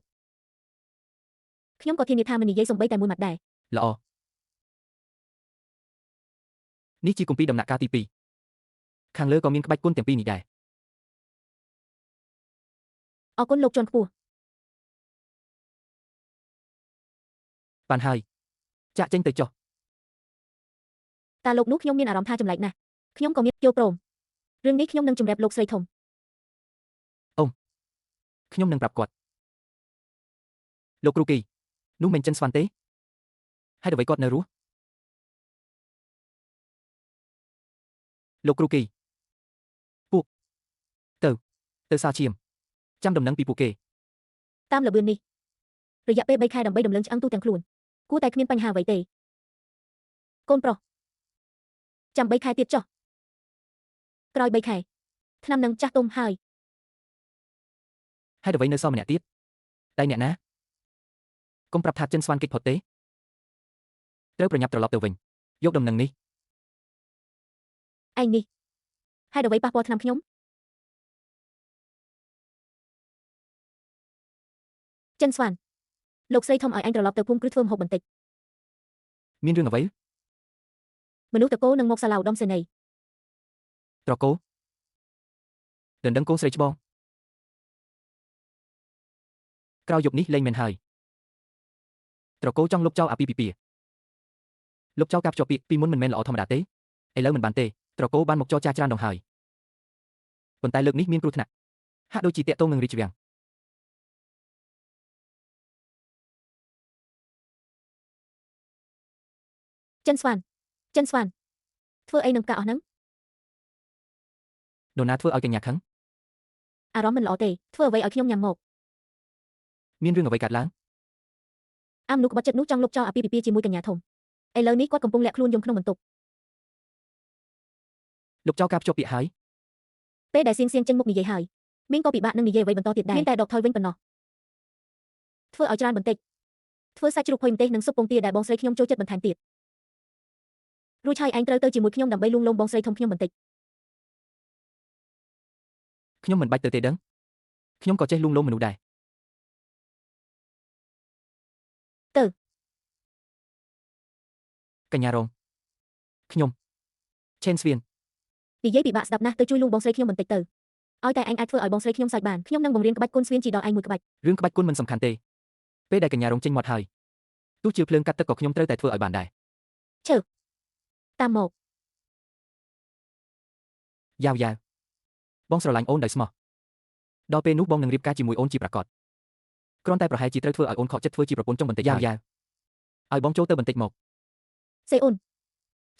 A: ខ្ញុំក៏ធានាថាមិននិយាយសំបីតែមួយម៉ាត់ដែរ
B: ល្អនេះជាគម្ពីរដំណាក់កាលទី2ខាងលើក៏មានក្បាច់គុណទាំងពីរនេះដែរ
A: អរគុណលោកជាន់ខ្ពស់
B: បានហើយចាក់ចេញទៅចុះ
A: តាលោកនោះខ្ញុំមានអារម្មណ៍ថាចម្លែកណាស់ខ្ញុំក៏មានយល់ព្រមរឿងនេះខ្ញុំនឹងជម្រាបលោកស្រីធំ
B: ខ្ញុំនឹងប្រាប់គាត់លោកគ្រូគីនោះមិនចិនស្វាន់ទេហេតុអ្វីគាត់នៅរស់លោកគ្រូគីពួកទៅទៅសាឈាមចាំដំណឹងពីពួកគេ
A: តាមល្បឿននេះរយៈពេល3ខែដើម្បីដំឡើងឆ្អឹងទូទាំងខ្លួនគួរតែគ្មានបញ្ហាអ្វីទេកូនប្រុសចាំ3ខែទៀតចុះក្រោយ3ខែឆ្នាំនឹងចាស់ទុំហើយ
B: ហេតុអ្វីនៅសល់ម្នាក់ទៀតតែអ្នកណាកុំប្រាប់ថាចិនស្វាន់គេចផុតទេត្រូវប្រញាប់ត្រឡប់ទៅវិញយកដំណឹងនេះ
A: ឯងនេះហេតុអ្វីប៉ះពាល់ឆ្នាំខ្ញុំចិនស្វាន់លោកស្រីធំឲ្យឯងត្រឡប់ទៅភូមិគ្រឹះធ្វើម្ហូបបន្តិច
B: មានរឿងអ្វី
A: មនុស្សតកូលនឹងមកសាឡាឧត្តមសេនីយ៍
B: ត្រកូលដណ្ដឹងកូនស្រីច្បងក្រោយយប់នេះលែងមែនហើយត្រកូលចង់លុបចោលអាពាហ៍ពិពាហ៍លុបចោលការភ្ជាប់ពាក្យពីមុនមិនមែនល្អធម្មតាទេឥឡូវមិនបានទេត្រកូលបានមកចរចាច្រើនដងហើយប៉ុន្តែលើកនេះមានគ្រោះថ្នាក់ហាក់ដូចជាតាក់ទងនឹងរាជវាំង
A: ចិនស្វាន់ចិនស្វាន់ធ្វើអីនឹងផ្កាអស់ហ្នឹង
B: នរណាធ្វើឲ្យកញ្ញាខឹង
A: អារម្មណ៍មិនល្អទេធ្វើអ្វីឲ្យខ្ញុំញ៉ាំមក
B: មានរឿងអ្វីកើតឡើង
A: អាមនុស្សក្បត់ចិត្តនោះចង់លុបចោលអាពាហ៍ពិពាហ៍ជាមួយកញ្ញាធំឥឡូវនេះគាត់កំពុងលាក់ខ្លួនយំក្នុងបន្ទប់
B: លុបចោលការភ្ជាប់ពាក្យហើយ
A: ពេលដែលសៀងសៀងចេញមុខនិយាយហើយមីងក៏ពិបាកនឹងនិយាយអ្វីបន្តទៀតដែរមានតែដកថយវិញប៉ុណ្ណោះធ្វើឲ្យច្រើនបន្តិចធ្វើសាច់ជ្រូកផុយម្ទេសនិងស៊ុបពងទាដែលបងស្រីខ្ញុំចូលចិត្តបន្ថែមទៀតរួចហើយឯងត្រូវទៅជាមួយខ្ញុំដើម្បីលួងលោមបងស្រីធំខ្ញុំបន្តិច
B: ខ្ញុំមិនបាច់ទៅទេដឹងខ្ញុំក៏ចេះលួងលោមមនុស្សដែរ
A: ទៅ
B: កញ្ញារងខ្ញុំឆេនស្វៀន
A: និយាយពិបាកស្ដាប់ណាស់ទៅជួយលួងបងស្រីខ្ញុំបន្តិចទៅឲ្យតែឯងអាចធ្វើឲ្យបងស្រីខ្ញុំសើចបានខ្ញុំនឹងបង្រៀនក្បាច់គុណស្វៀនជីដល់ឯងមួយក្បាច់
B: រឿងក្បាច់គុណមិនសំខាន់ទេពេលដែលកញ្ញារងចេញមាត់ហើយទោះជាភ្លើងកាត់ទឹកក៏ខ្ញុំត្រូវតែធ្វើឲ្យបានដែរ
A: តាមមក
B: យ៉ាវយ៉ាវបងស្រឡាញ់អូនដោយស្មោះដល់ពេលនោះបងនឹងរៀបការជាមួយអូនជាប្រាកដគ្រាន់តែប្រហែលជាត្រូវធ្វើឲ្យអូនខកចិត្តធ្វើជាប្រពន្ធចុងបន្តិចយ៉ាវយ៉ាវឲ្យបងចូលទៅបន្តិចមក
A: សេអ៊ុន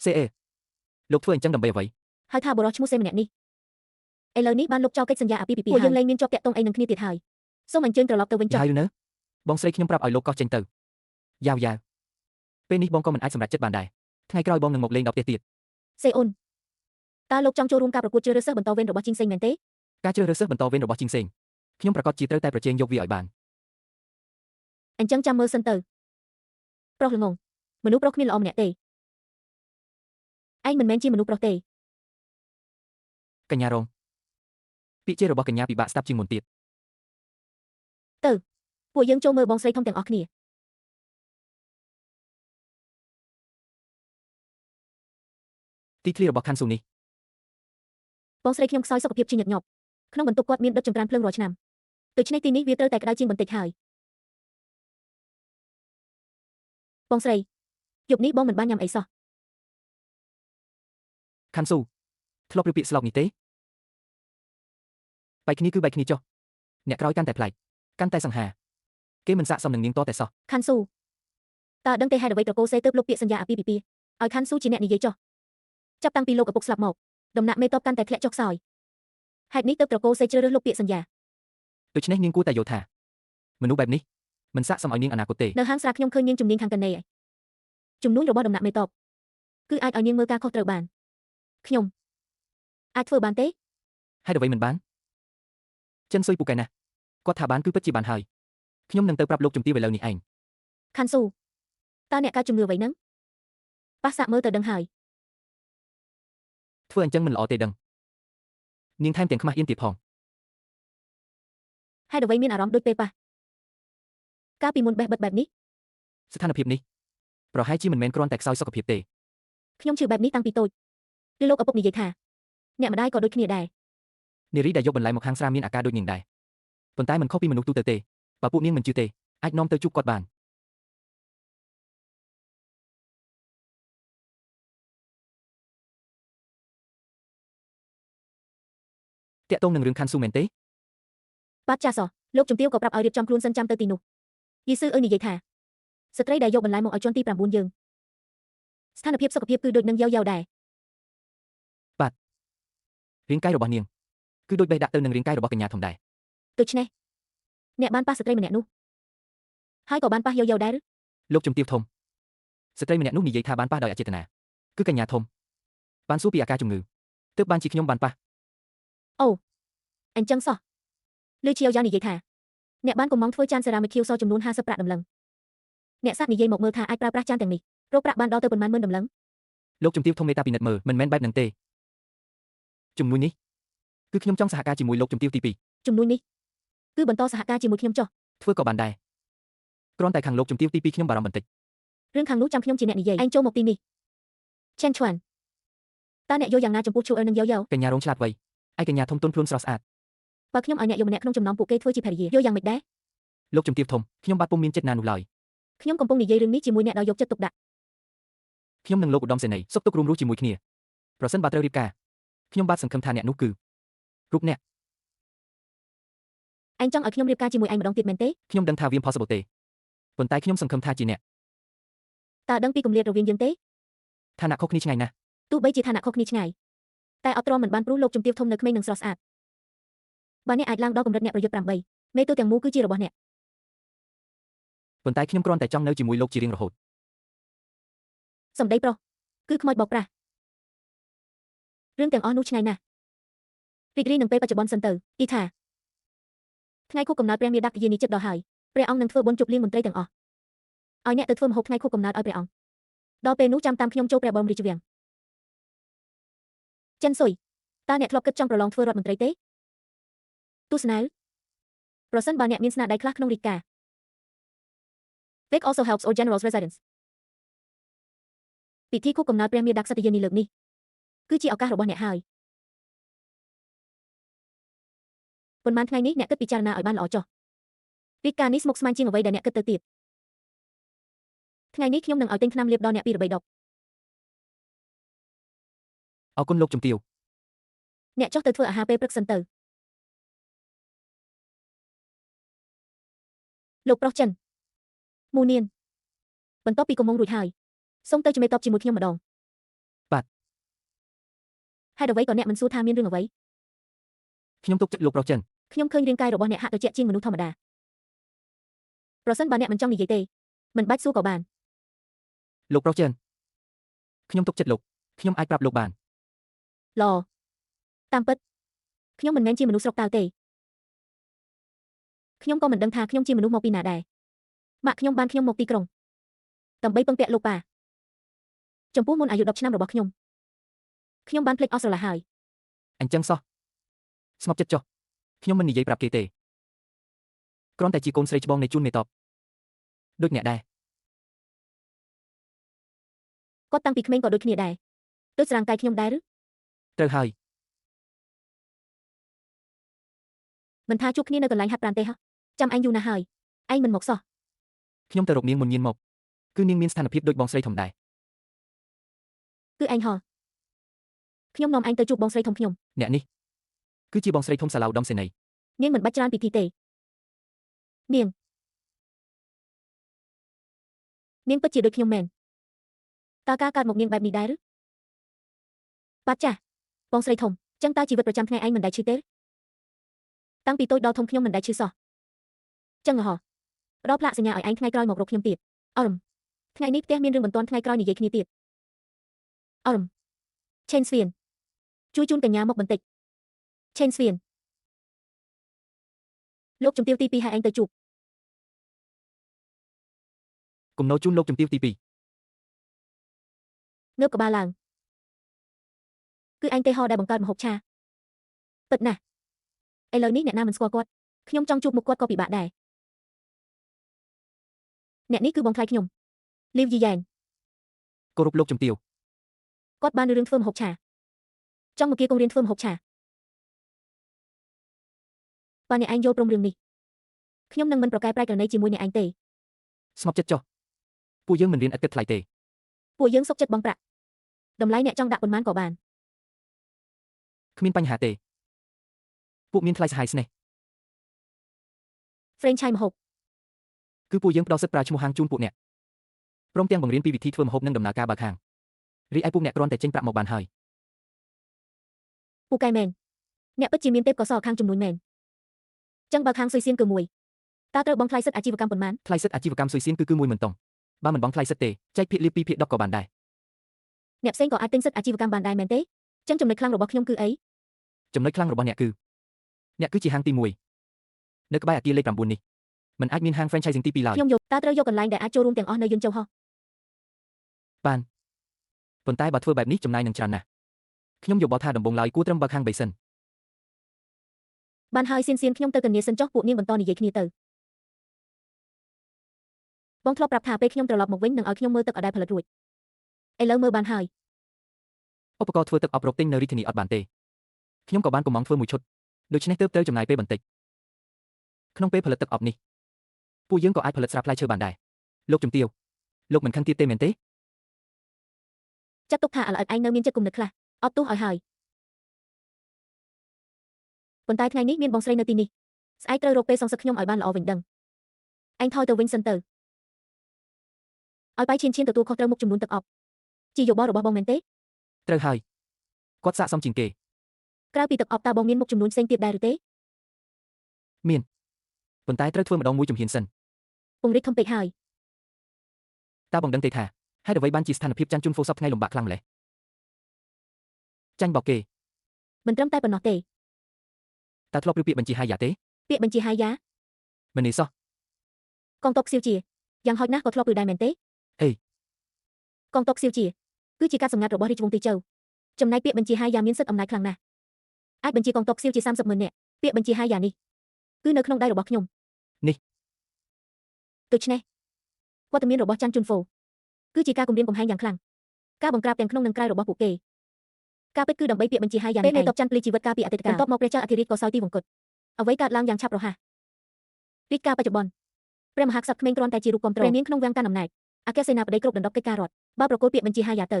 B: សេអេលោកធ្វើអញ្ចឹងដើម្បីអ្វី
A: ហើយថាបុរសឈ្មោះសេម្នាក់នេះឥឡូវនេះបានលុបចោលកិច្ចសន្យាអាពាហ៍ពិពាហ៍ពួកយើងលែងមានជាប់តាក់ទងអីនឹងគ្នាទៀតហើយសូមអញ្ជើញត្រឡប់ទៅវិញចុះ
B: ហើយឬនៅបងស្រីខ្ញុំប្រាប់ឲ្យលោកកោះចេញទៅយ៉ាវយ៉ាវពេលនេះបងក៏មិនអាចសម្រេចចិត្តបានដែរថ្ងៃក្រោយបងនឹងមកលេងដល់ផ្ទះទៀត
A: សេអ៊ុនតើលោកចង់ចូលរួមការប្រកួតជ្រើសរើសសិស្សបន្តវេនរបស់ជីងសេងមែនទេ
B: ការជ្រើសរើសសិស្សបន្តវេនរបស់ជីងសេងខ្ញុំប្រាកដជាត្រូវតែប្រជែងយកវាឲ្យបាន
A: អញ្ចឹងចាំមើលសិនទៅប្រុសល្ងងមនុស្សប្រុសគ្មានល្អម្នាក់ទេឯងមិនមែនជាមនុស្សប្រុសទេ
B: កញ្ញារងពាក្យជេររបស់កញ្ញាពិបាកស្ដាប់ជាងមុនទៀត
A: ពួកយើងចូលមើលបងស្រីធំទាំងអស់គ្នា
B: ទីធ្លារបស់ខាន់ស៊ូនេះ
A: បងស្រីខ្ញុំខ្សោយសុខភាពជាញឹកញាប់ក្នុងបន្ទប់គាត់មានដុតចង្ក្រានភ្លើងរាល់ឆ្នាំដូច្នេះទីនេះវាត្រូវតែក្តៅជាងបន្តិចហើយបងស្រីយប់នេះបងមិនបានញ៉ាំអីសោះ
B: ខាន់ស៊ូធ្លាប់ឮពាក្យស្លោកនេះទេបែកគ្នាគឺបែកគ្នាចុះអ្នកក្រោយកាន់តែប្លែកកាន់តែសង្ហាគេមិនស័ក្តិសមនឹងនាងតតែសោះ
A: ខាន់ស៊ូតើដឹងទេហេតុអ្វីត្រកូលសេទើបលុបពាក្យសន្យាអាពាហ៍ពិពាហ៍ ឲ្យខាន់ស៊ូជាអ្នកនិយាយចុះចាប់តាំងពីលោកឪពុកស្លាប់មកដំណាក់មេតបកាន់តែធ្លាក់ចុះខ្សោយហេតុនេះទើបត្រកូលសេជ្រើសរើសលុបពាក្យសន្យា
B: ដូច្នេះនាងគួរតែយល់ថាមនុស្សបែបនេះមិនស័ក្តិសមឲ្យនាងអនាគតទេ
A: នៅហាងស្រាខ្ញុំឃើញនាងជំនាញខាងកណេជំនួញរបស់ដំណាក់មេតបគឺអាចឲ្យនាងមើលការខុសត្រូវបានខ្ញុំអាចធ្វើបានទេ
B: ហេតុអ្វីមិនបានចិនស៊ុយពូកែណាស់គាត់ថាបានគឺពិតជាបានហើយខ្ញុំនឹងទៅប្រាប់លោកជំទាវឥឡូវនេះឯង
A: ខាន់ស៊ូតើអ្នកកើតជំងឺអ្វីហ្នឹងប៉ះសាកមើលទៅដឹងហើយ
B: ធ្វើអញ្ចឹងមិនល្អទេដឹងនាងថែមទាំងខ្មាស់អៀនទៀតផង
A: ហេតុអ្វីមានអារម្មណ៍ដូចពេលប៉ះកាលពីមុនបេះបិទបែបនេះ
B: ស្ថានភាពនេះប្រហែលជាមិនមែនគ្រាន់តែខ្សោយសុខភាពទេ
A: ខ្ញុំឈឺបែបនេះតាំងពីតូចឬលោកឪពុកនិយាយថាអ្នកម្ដាយក៏ដូចគ្នាដែរ
B: នារីដែលយកបន្លែមកហាងស្រាមានអាការដូចនាងដែរប៉ុន្តែមិនខុសពីមនុស្សទូទៅទេបើពួកនាងមិនជឿទេអាចនាំទៅជួបគាត់បានតាក់ទងនឹងរឿងខាន់ស៊ូមែនទេ
A: បាទចាសលោកជំទាវក៏ប្រាប់ឲ្យរៀបចំខ្លួនសិនចាំទៅទីនោះយីស៊ឺអើយនិយាយថាស្ត្រីដែលយកបន្លែមកឲ្យជាន់ទី9យើងស្ថានភាពសុខភាពគឺដូចនឹងយ៉ាវយ៉ាវដែរ
B: រាងកាយរបស់នាងគឺដូចបេះដាក់ទៅនឹងរាងកាយរបស់កញ្ញាធំដែរ
A: ដូច្នេះអ្នកបានប៉ះស្ត្រីម្នាក់នោះហើយក៏បានប៉ះយ៉ាវយ៉ាវដែរឬ
B: លោកជំទាវធំស្ត្រីម្នាក់នោះនិយាយថាបានប៉ះដោយអចេតនាគឺកញ្ញាធំបានសួរពីអាការជំងឺទើបបានជាខ្ញុំបានប៉ះ
A: អញ្ចឹងសោះឮជាយ៉ាវនិយាយថាអ្នកបានកំងធ្វើចានសេរ៉ាមិកខៀវសចំនួន50ប្រាក់តម្លឹងអ្នកសាស្ត្រនិយាយមកមើលថាអាចប្រើប្រាស់ចានទាំងនេះរកប្រាក់បានដល់ទៅប៉ុន្មានម៉ឺនតម្លឹង
B: លោកជំទាវធំមេតាពិនិត្យមើលមិនមែនបែបហ្នឹងទេជំនួយនេះគឺខ្ញុំចង់សហការជាមួយលោកជំទាវទី2
A: ជំនួយនេះគឺបន្តសហការជាមួយខ្ញុំចុះ
B: ធ្វើក៏បានដែរគ្រាន់តែខាងលោកជំទាវទី2ខ្ញុំបារម្ភបន្តិច
A: រឿងខាងនោះចាំខ្ញុំជាអ្នកនិយាយឯងចូលមកទីនេះឆេនឈួនតើអ្នកយល់យ៉ាងណាចំពោះឈូអឺនិងយ៉ាវយ៉ាវ
B: កញ្ញារងឆ្លាតវៃឯកញ្ញាធំទន់ភ្លន់ស្រស់ស្អាត
A: បើខ្ញុំឲ្យអ្នកយកម្នាក់ក្នុងចំណោមពួកគេធ្វើជាភរិយាយល់យ៉ាងម៉េចដែរ
B: លោកជំទាវធំខ្ញុំបាទពុំមានចិត្តណានោះឡើយ
A: ខ្ញុំកំពុងនិយាយរឿងនេះជាមួយអ្នកដោយយកចិត្តទុកដាក់
B: ខ្ញុំនិងលោកឧត្តមសេនីយ៍សុខទុក្ខរួមរស់ជាមួយគ្នាប្រសិនបើត្រូវរៀបការខ្ញុំបាទសង្ឃឹមថាអ្នកនោះគឺរូបអ្នក
A: ឯងចង់ឲ្យខ្ញុំរៀបការជាមួយឯងម្ដងទៀតមែនទេ
B: ខ្ញុំដឹងថាវា impossible ទេប៉ុន្តែខ្ញុំសង្ឃឹមថាជាអ្នក
A: តើដឹងពីគម្លាតរវាងយើងទេ
B: ឋានៈខុសគ្នាឆ្ងាយណាស់
A: ទោះបីជាឋានៈខុសគ្នាឆ្ងាយតែអត់ទ្រាំមិនបានព្រោះលោកជំទាវធំនៅក្មេងនិងស្រស់ស្អាតបើអ្នកអាចឡើងដល់កម្រិតអ្នកប្រយុទ្ធ8មេទូទាំងមូលគឺជារបស់អ្នក
B: ប៉ុន្តែខ្ញុំគ្រាន់តែចង់នៅជាមួយលោកជារៀងរហូត
A: សម្ដីប្រុសគឺខ្មោចបោកប្រាស់រឿងទាំងអស់នោះឆ្ងាយណាស់រីករាយនឹងពេលបច្ចុប្បន្នសិនទៅអ៊ីថាថ្ងៃខួបកំណើតព្រះមាតាយានេះចិត្តដល់ហើយព្រះអង្គនឹងធ្វើបុណ្យជប់លៀងមន្ត្រីទាំងអស់ឲ្យអ្នកទៅធ្វើម្ហូបថ្ងៃខួបកំណើតឲ្យព្រះអង្គដល់ពេលនោះចាំតាមខ្ញុំចូលព្រះបរមរាជវាំងចិនស៊ុយតើអ្នកធ្លាប់គិតចង់ប្រឡងធ្វើរដ្ឋមន្ត្រីទេទស្សនាប្រសិនបើអ្នកមានស្នាដៃខ្លះក្នុងរាជការ Vic also helps all generals residents ពិធីខួបកំណើតព្រះមាតាក្សត្រយានេះលើកនេះគឺជាឱកាសរបស់អ្នកហើយប៉ុន្មានថ្ងៃនេះអ្នកគិតពិចារណាឲ្យបានល្អចុះពីការនេះស្មុគស្មាញជាងអ្វីដែលអ្នកគិតទៅទៀតថ្ងៃនេះខ្ញុំនឹងឲ្យទិញថ្នាំលាបដល់អ្នកពីរបីដប
B: អរគុណលោកជំទាវ
A: អ្នកចុះទៅធ្វើអាហារពេលព្រឹកសិនទៅលោកប្រុសចិនមូនានបន្ទាប់ពីកំងរួចហើយសូមទៅជំរាបតបជាមួយខ្ញុំម្ដង
B: បាទ
A: ហេតុអ្វីក៏អ្នកមិនសួរថាមានរឿងអ្វី
B: ខ្ញុំទុកចិត្តលោកប្រុសចិន
A: ខ្ញុំឃើញរាងកាយរបស់អ្នកហាក់ត្រជាក់ជាងមនុស្សធម្មតាប្រសិនបើអ្នកមិនចង់និយាយទេមិនបាច់សួរក៏បាន
B: លោកប្រុសចិនខ្ញុំទុកចិត្តលោកខ្ញុំអាចប្រាប់លោកបាន
A: ល្អតាមពិតខ្ញុំមិនមែនជាមនុស្សស្រុកតៅទេខ្ញុំក៏មិនដឹងថាខ្ញុំជាមនុស្សមកពីណាដែរម៉ាក់ខ្ញុំបានខ្ញុំមកទីក្រុងដើម្បីពឹងពាក់លោកប៉ាចំពោះមុនអាយុ10ឆ្នាំរបស់ខ្ញុំខ្ញុំបានភ្លេចអស់ស្រឡះហើយ
B: អញ្ចឹងសោះស្ងប់ចិត្តចុះខ្ញុំមិននិយាយប្រាប់គេទេគ្រាន់តែជាកូនស្រីច្បងនៃជួនមេតបដូចអ្នកដែរ
A: គាត់តាំងពីក្មេងក៏ដូចគ្នាដែរដូចស្រាងកាយខ្ញុំដែរឬ
B: ត្រូវហើយ
A: មិនថាជួបគ្នានៅកន្លែងហាត់ប្រាណទេហ៎ចាំឯងយូរណាស់ហើយឯងមិនមកសោះ
B: ខ្ញុំទៅរកនាងមុនញៀនមកគឺនាងមានស្ថានភាពដូចបងស្រីធំដែរ
A: គឺឯងហ៎ខ្ញុំនាំឯងទៅជួបបងស្រីធំខ្ញុំ
B: អ្នកនេះគឺជាបងស្រីធំសាឡាវដំសេនីយ៍
A: នាងមិនបាច់ច្រើនពិធីទេនាងនាងពិតជាដូចខ្ញុំមែន តើការកើតមកនាងបែបនេះដែរឬបាត់ចាស់បងស្រីធំចឹងតើជីវិតប្រចាំថ្ងៃឯងមិនដែលឈឺទេតាំងពីតូចដល់ធំខ្ញុំមិនដែលឈឺសោះចឹងហ៎ផ្ដល់ផ្លាកសញ្ញាឲ្យឯងថ្ងៃក្រោយមករកខ្ញុំទៀតអរមថ្ងៃនេះផ្ទះមានរឿងបន្ទាន់ថ្ងៃក្រោយនិយាយគ្នាទៀតអរមឆេនស្វៀនជួយជូនកញ្ញាមកបន្តិចឆេនស្វៀនលោកជំទាវទី2ឲ្យឯងទៅជួប
B: គំនោជូនលោកជំទាវទី2
A: ងើបក្បាលឡើងគឺឯងទេហោដែលបង្កើតម្ហូបឆាពិតណាស់ឥឡូវនេះអ្នកណាមិនស្គាល់គាត់ខ្ញុំចង់ជួបមុខគាត់ក៏ពិបាកដែរអ្នកនេះគឺបងថ្លៃខ្ញុំលីវយីយ៉ែង
B: គោរពលោកជំទាវ
A: គាត់បានរឿងធ្វើម្ហូបឆាចង់មកគៀកងរៀនធ្វើម្ហូបឆាបើអ្នកឯងយល់ព្រមរឿងនេះខ្ញុំនឹងមិនប្រកែប្រែករណីជាមួយអ្នកឯងទេ
B: ស្ងប់ចិត្តចុះពួកយើងមិនរៀនឥតគិតថ្លៃទេ
A: ពួកយើងសុខចិត្តបង់ប្រាក់តម្លៃអ្នកចង់ដាក់ប៉ុន្មានក៏បាន
B: គ្មានបញ្ហាទេពួកមានថ្លៃសាហាយស្នេហ៍
A: ហ្វ្រេងឆាយម្ហូប
B: គឺពួកយើងផ្ដល់សិទ្ធិប្រើឈ្មោះហាងជូនពួកអ្នកព្រមទាំងបង្រៀនពីវិធីធ្វើម្ហូបនិងដំណើរការបើកហាងរីឯពួកអ្នកគ្រាន់តែចេញប្រាក់មកបានហើយ
A: ពូកែមែនអ្នកពិតជាមានទេពកោសល្យខាងជំនួញមែនចឹងបើខាងស៊ុយសៀនគឺមួយតើត្រូវបង់ថ្លៃសិទ្ធិអាជីវកម្មប៉ុន្មាន
B: ថ្លៃសិទ្ធិអាជីវកម្មស៊ុយសៀនគឺ10000តុងបើមិនបង់ថ្លៃសិទ្ធិទេចែកភាគលាភ2ភាគ10ក៏បានដែរ
A: អ្នកផ្សេងក៏អាចទិញសិទ្ធិអាជីវកម្មបានដែរមែនទេចឹងចំណុចខ្លាំងរបស់ខ្ញុំគឺអី
B: ចំណុចខ្លាំងរបស់អ្នកគឺអ្នកគឺជាហាងទី1នៅក្បែរអគារលេខ9នេះមិនអាចមានហាង franchising ទី2ឡើយ
A: ខ្ញុំយកតើត្រូវយកកន្លែងដែលអាចចូលរួមទាំងអស់នៅយន្តចូលហោះ
B: បានប៉ុន្តែបើធ្វើបែបនេះចំណាយនឹងច្រើនណាស់ខ្ញុំយោបល់ថាដំបូងឡើយគួរត្រឹមបើកហាង3សិន
A: បានហើយសៀនសៀនខ្ញុំទៅកញ្ញាសិនចុះពួកនាងបន្តនិយាយគ្នាទៅបងធ្លាប់ប្រាប់ថាពេលខ្ញុំត្រឡប់មកវិញនឹងឲ្យខ្ញុំមើលទឹកអដែលផលិតរួចឥឡូវមើលបានហើយ
B: ឧបករណ៍ធ្វើទឹកអប់រកទិញនៅរាជធានីអត់បានទេខ្ញុំក៏បានកំងធ្វើមួយឈុតដូច្នេះទើបត្រូវចំណាយពេលបន្តិចក្នុងពេលផលិតទឹកអប់នេះពួកយើងក៏អាចផលិតស្រាផ្លែឈើបានដែរលោកជំទាវលោកមិនខឹងទៀតទេមែនទេ
A: ចាត់ទុកថាឥឡូវឯងនៅមានចិត្តគំនិតខ្លះអត់ទោសឲ្យហើយប៉ុន្តែថ្ងៃនេះមានបងស្រីនៅទីនេះស្អែកត្រូវរកពេលសងសឹកខ្ញុំឲ្យបានល្អវិញដឹងឯងថយទៅវិញសិនទៅឲ្យបាយឈៀនឈៀនទទួលខុសត្រូវមុខចំនួនទឹកអប់ជាយោបល់របស់បងមែនទេ
B: ត្រូវហើយគាត់ស័ក្តិសមជាងគេ
A: ក្រៅពីទឹកអប់តើបងមានមុខចំនួនផ្សេងទៀតដែរឬទេ
B: មានប៉ុន្តែត្រូវធ្វើម្ដងមួយជំហានសិន
A: ពង្រីកធំពេកហើយ
B: តើបងដឹងទេថាហេតុអ្វីបានជាស្ថានភាពចាន់ជូនហ្វូសបថ្ងៃលំបាកខ្លាំងម្ល៉េះចាញ់បោកគេ
A: មិនត្រឹមតែប៉ុណ្ណោះទេ
B: តើធ្លាប់ឮពាក្យបញ្ជាហាយ៉ាទេ
A: ពាក្យបញ្ជាហាយ៉ា
B: មិននេះសោះ
A: កងទ័ពសៀវជាយ៉ាងហោចណាស់ក៏ធ្លាប់ឮដែរមែនទេ
B: អេ
A: កងទ័ពសៀវជាគឺជាការសម្ងាត់របស់រាជវង្សទីជូចំណែកពាក្យបញ្ជាហាយ៉ាមានសិទ្ធិអំណាចខ្លាំងណាស់អាចបញ្ជាកងទ័ពសៀវជា30ម៉ឺននាក់ពាក្យបញ្ជាហាយ៉ានេះគឺនៅក្នុងដៃរបស់ខ្ញុំ
B: នេះ
A: ដូច្នេះវត្តមានរបស់ចាន់ជុនហ្វូគឺជាការគំរាមកំហែងយ៉ាងខ្លាំងការបង្ក្រាបទាំងក្នុងនិងក្រៅរបស់ពួកគេការពិតគឺដើម្បីពាក្យបញ្ជាហាយ៉ាពេលនៃតបច័ន្ទពលីជីវិតកាលពីអតីតកាលបន្ទាប់មកព្រះចៅអធិរាជក៏សោយទីវង្គតអ្វីកើតឡើងយ៉ាងឆាប់រហ័សរាជការបច្ចុប្បន្នព្រះមហាក្សត្រក្មេងគ្រាន់តែជារូបគាំទ្រព្រះនាងក្នុងវាំងកាន់អំណាចអគ្គសេនាបតីគ្រប់ដណ្ដប់កិច្ចការរដ្ឋបើប្រគល់ពាក្យបញ្ជាហាយ៉ាទៅ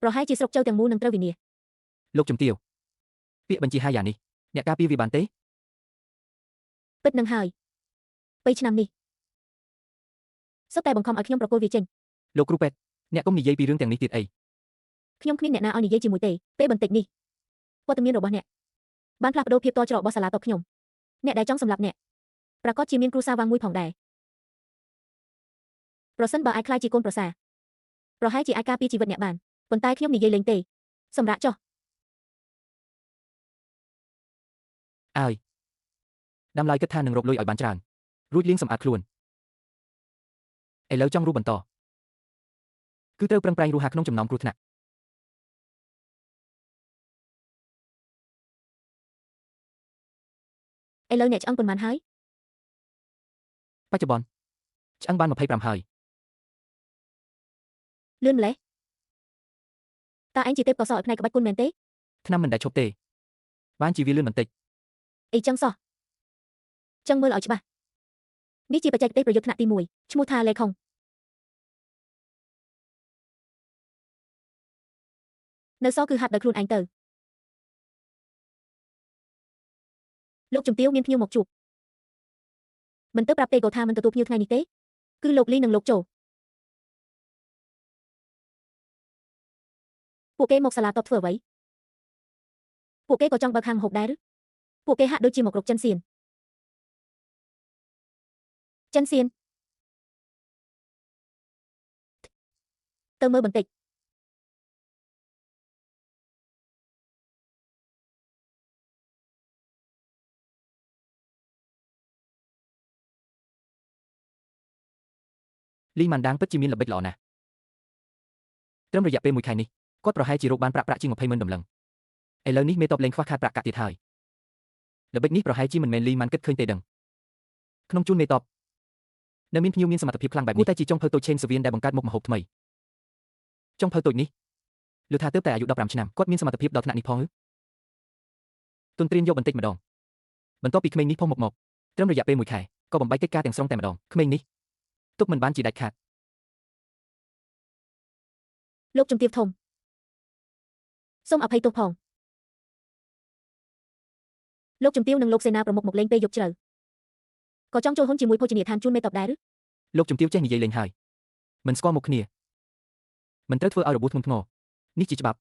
A: ប្រហែលជាស្រុកចូលទាំងមូលនឹងត្រូវវិនាស
B: លោកជំទាវពាក្យបញ្ជាហាយ៉ានេះអ្នកការពារវាបានទេ
A: ពិតនឹងហើយ3ឆ្នាំនេះសុទ្ធតែបង្ខំឲ្យខ្ញុំប្រគល់វាចេញ
B: លោកគ្រូពេទ្យអ្នកកុំនិយាយពីរឿងទាំងនេះទៀតអី
A: ខ្ញុំគ្មានអ្នកណាឲ្យនិយាយជាមួយទេពេលបន្តិចនេះវត្តមានរបស់អ្នកបានផ្លាស់ប្ដូរភាពតច្រករបស់សាលាតបខ្ញុំអ្នកដែលចង់សម្លាប់អ្នកប្រកាសជាមានគ្រួសារវាងមួយផងដែរប្រសិនបើអាចក្លាយជាកូនប្រសាប្រហែលជាអាចការពារជីវិតអ្នកបានប៉ុន្តែខ្ញុំនិយាយលេងទេសម្រាប់ចុះ
B: អើយដាំឡើយគិតថានឹងរកលុយឲ្យបានច្រើនរួចលាងសម្អាតខ្លួនឥឡូវចង់រស់បន្តគឺត្រូវប្រឹងប្រែងរស់ហាក្នុងចំណោមគ្រោះថ្នាក់
A: ឥឡូវអ្នកឆ្អឹងប៉ុន្មានហើយ
B: បច្ចុប្បន្នឆ្អឹងបាន25ហើយ
A: លឿនម្ល៉េះតើឯងជាទេពកោសល្យផ្នែកក្បាច់គុណមែនទេ
B: ថ្នាំមិនដែលឈប់ទេបានជាវាលឿនបន្តិច
A: អីចឹងសោះចឹងមើលឲ្យច្បាស់នេះជាបច្ចេកទេសប្រយុទ្ធថ្នាក់ទី1ឈ្មោះថាលេខុងនៅសគឺហាត់ដោយខ្លួនឯងទៅលោកជំទាវមានភ្ញៀវមកជួបមិនទៅប្រាប់ទេក៏ថាមិនទទួលភ្ញៀវថ្ងៃនេះទេគឺលោកលីនិងលោកជោ ពួកគេមកសាលាតបធ្វើអ្វីពួកគេក៏ចង់បើកហាងម្ហូបដែរឬពួកគេហាក់ដូចជាមករកចិនសៀនចិនសៀនទៅមើលបន្តិច
B: លីម៉ាន់ដាងពិតជាមានល្បិចល្អណាស់ត្រឹមរយៈពេលមួយខែនេះគាត់ប្រហែលជារកបានប្រាក់ជាង20ម៉ឺនតម្លឹងឥឡូវនេះមេតបលែងខ្វះខាតប្រាក់កាក់ទៀតហើយល្បិចនេះប្រហែលជាមិនមែនលីម៉ាន់គិតឃើញទេដឹងក្នុងជួនមេតបនៅមានភ្ញៀវមានសមត្ថភាពខ្លាំងបែបនេះគួរតែជាចុងភៅតូចឆេនសាវៀនដែលបង្កើតមុខម្ហូបថ្មីចុងភៅតូចនេះលើថាទើបតែអាយុ15ឆ្នាំគាត់មានសមត្ថភាពដល់ថ្នាក់នេះផងឬទុនទ្រានយកបន្តិចម្ដងបន្ទាប់ពីក្មេងនេះផុសមុខមកត្រឹមរយៈពេលមួយខែក៏បំបែកកិច្ចការទាំងស្រុងតែម្ដងក្មេងនេះទុកមិនបានជាដាច់ខាត
A: លោកជំទាវធំសូមអភ័យទោសផងលោកជំទាវនិងលោកសេនាប្រមុខមកលេងពេលយប់ជ្រៅក៏ចង់ចូលហ៊ុនជាមួយភោជនីយដ្ឋានជួនមេតបដែរឬ
B: លោកជំទាវចេះនិយាយលេងហើយមិនស្គាល់មុខគ្នាមិនត្រូវធ្វើឲ្យរបួសធ្ងន់ធ្ងរនេះជាច្បាប់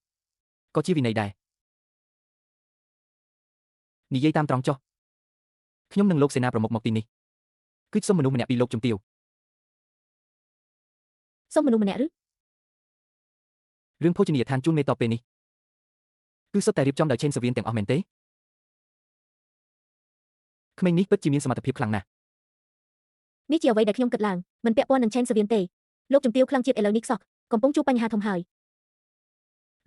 B: ក៏ជាវិន័យដែរនិយាយតាមត្រង់ចុះខ្ញុំនិងលោកសេនាប្រមុខមកទីនេះគឺសុំមនុស្សម្នាក់ពីលោកជំទាវ
A: សុំមនុស្សម្នាក់ឬ
B: រឿងភោជនីយដ្ឋានជួនមេតបពេលនេះគឺសុទ្ធតែរៀបចំដោយឆេនសាវៀនទាំងអស់មែនទេក្មេងនេះពិតជាមានសមត្ថភាពខ្លាំងណាស់
A: នេះជាអ្វីដែលខ្ញុំគិតឡើងមិនពាក់ព័ន្ធនឹងឆេនសាវៀនទេលោកជំទាវខ្លាំងជាតិឥឡូវនេះខ្សោះកំពុងជួបបញ្ហាធំហើយ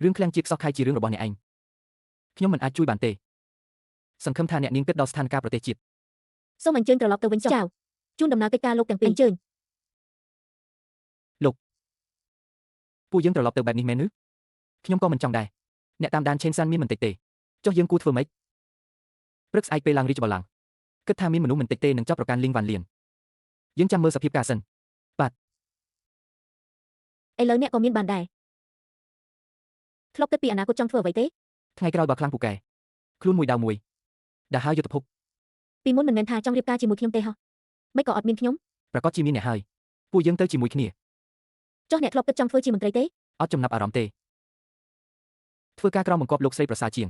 B: រឿងខ្លាំងជាតិខ្សោះខៃជារឿងរបស់អ្នកឯងខ្ញុំមិនអាចជួយបានទេសង្ឃឹមថាអ្នកនាងគិតដល់ស្ថានភាពប្រទេសជាតិ
A: សូមអញ្ជើញត្រឡប់ទៅវិញចៅជូនដំណើរកិច្ចការលោកទាំងពីរអញ្ជើញ
B: លោកពួកយើងត្រឡប់ទៅបែបនេះមែនឬខ្ញុំក៏មិនចង់ដែរអ្នកតាមដានឆេនសានមានមិនតិចទេចុះយើងគួរធ្វើម៉េចព្រឹកស្អែកពេលឡើងរាជបល្ល័ង្កគិតថាមានមនុស្សមិនតិចទេនឹងចាប់ប្រកាន់លីងវ៉ាន់លៀនយើងចាំមើលសភាពការសិនបាទ
A: ឥឡូវអ្នកក៏មានបានដែរធ្លាប់គិតពីអនាគតចង់ធ្វើអ្វីទេ
B: ថ្ងៃក្រោយបើខ្លាំងពូកែខ្លួនមួយដៅមួយដែលហើយយុទ្ធភព
A: ពីមុនមិនមែនថាចង់រៀបការជាមួយខ្ញុំទេហោះមិនក៏អត់មានខ្ញុំ
B: ប្រកាសជាមានអ្នកហើយពួកយើងទៅជាមួយគ្នា
A: ចុះអ្នកធ្លាប់គិតចង់ធ្វើជាមន្ត្រីទេ
B: អត់ចំណាប់អារម្មណ៍ទេធ្វើការក្រោមបង្គាប់លោកស្រីប្រសើរជាង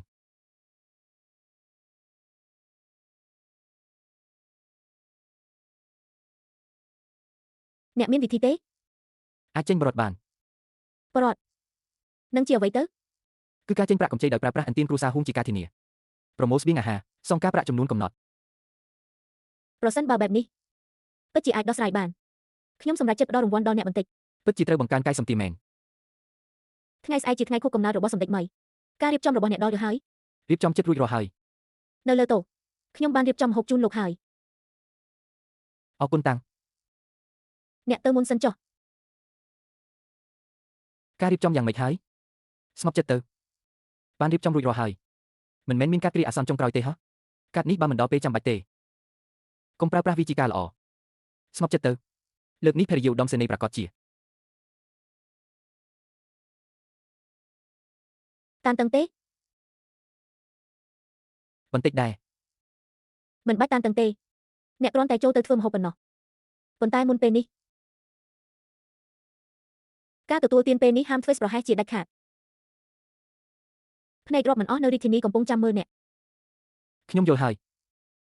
A: អ្នកមានវិធីទេ
B: អាចចេញបរតបាន
A: បរតនឹងជាអ្វីទៅ
B: គឺការចេញប្រាក់កម្ចីដោយប្រើប្រាស់អន្ទានគ្រួសារហ៊ូងជាការធានាប្រមូលស្បៀងអាហារសងការប្រាក់ចំនួនកំណត់
A: ប្រសិនបើបែបនេះពិតជាអាចដោះស្រាយបានខ្ញុំសម្រេចចិត្តផ្ដល់រង្វាន់ដល់អ្នកបន្តិច
B: ពិតជាត្រូវបង្កើនកាយសម្ទាមែន
A: ថ្ងៃស្អែកជាថ្ងៃខួបកំណើតរបស់សម្ដេចមីការរៀបចំរបស់អ្នកដល់ឬហើយ
B: រៀបចំចិត្តរួចរាល់ហើយ
A: នៅលើតូខ្ញុំបានរៀបចំម្ហូបជូនលោកហើយ
B: អរគុណតាំង
A: អ្នកទៅមុនសិនចុះ
B: ការរៀបចំយ៉ាងម៉េចហើយស្ងប់ចិត្តទៅបានរៀបចំរួចរាល់ហើយមិនមែនមានការគ្រាអាសន្នចុងក្រោយទេហ៎កាត់នេះបើមិនដល់ពេលចាំបាច់ទេកុំប្រើប្រាស់វាជាការល្អស្ងប់ចិត្តទៅលើកនេះភរិយាឧត្តមសេនីយ៍ប្រាកដជា
A: តានតឹងទេ
B: បន្តិចដែរ
A: មិនបាច់តានតឹងទេអ្នកគ្រាន់តែចូលទៅធ្វើម្ហូបប៉ុណ្ណោះប៉ុន្តែមុនពេលនេះការទទួលទានពេលនេះហាមធ្វើប្រហែសជាដាច់ខាតភ្នែករាប់មិនអស់នៅរាជធានីកំពុងចាំមើលអ្នក
B: ខ្ញុំយល់ហើយ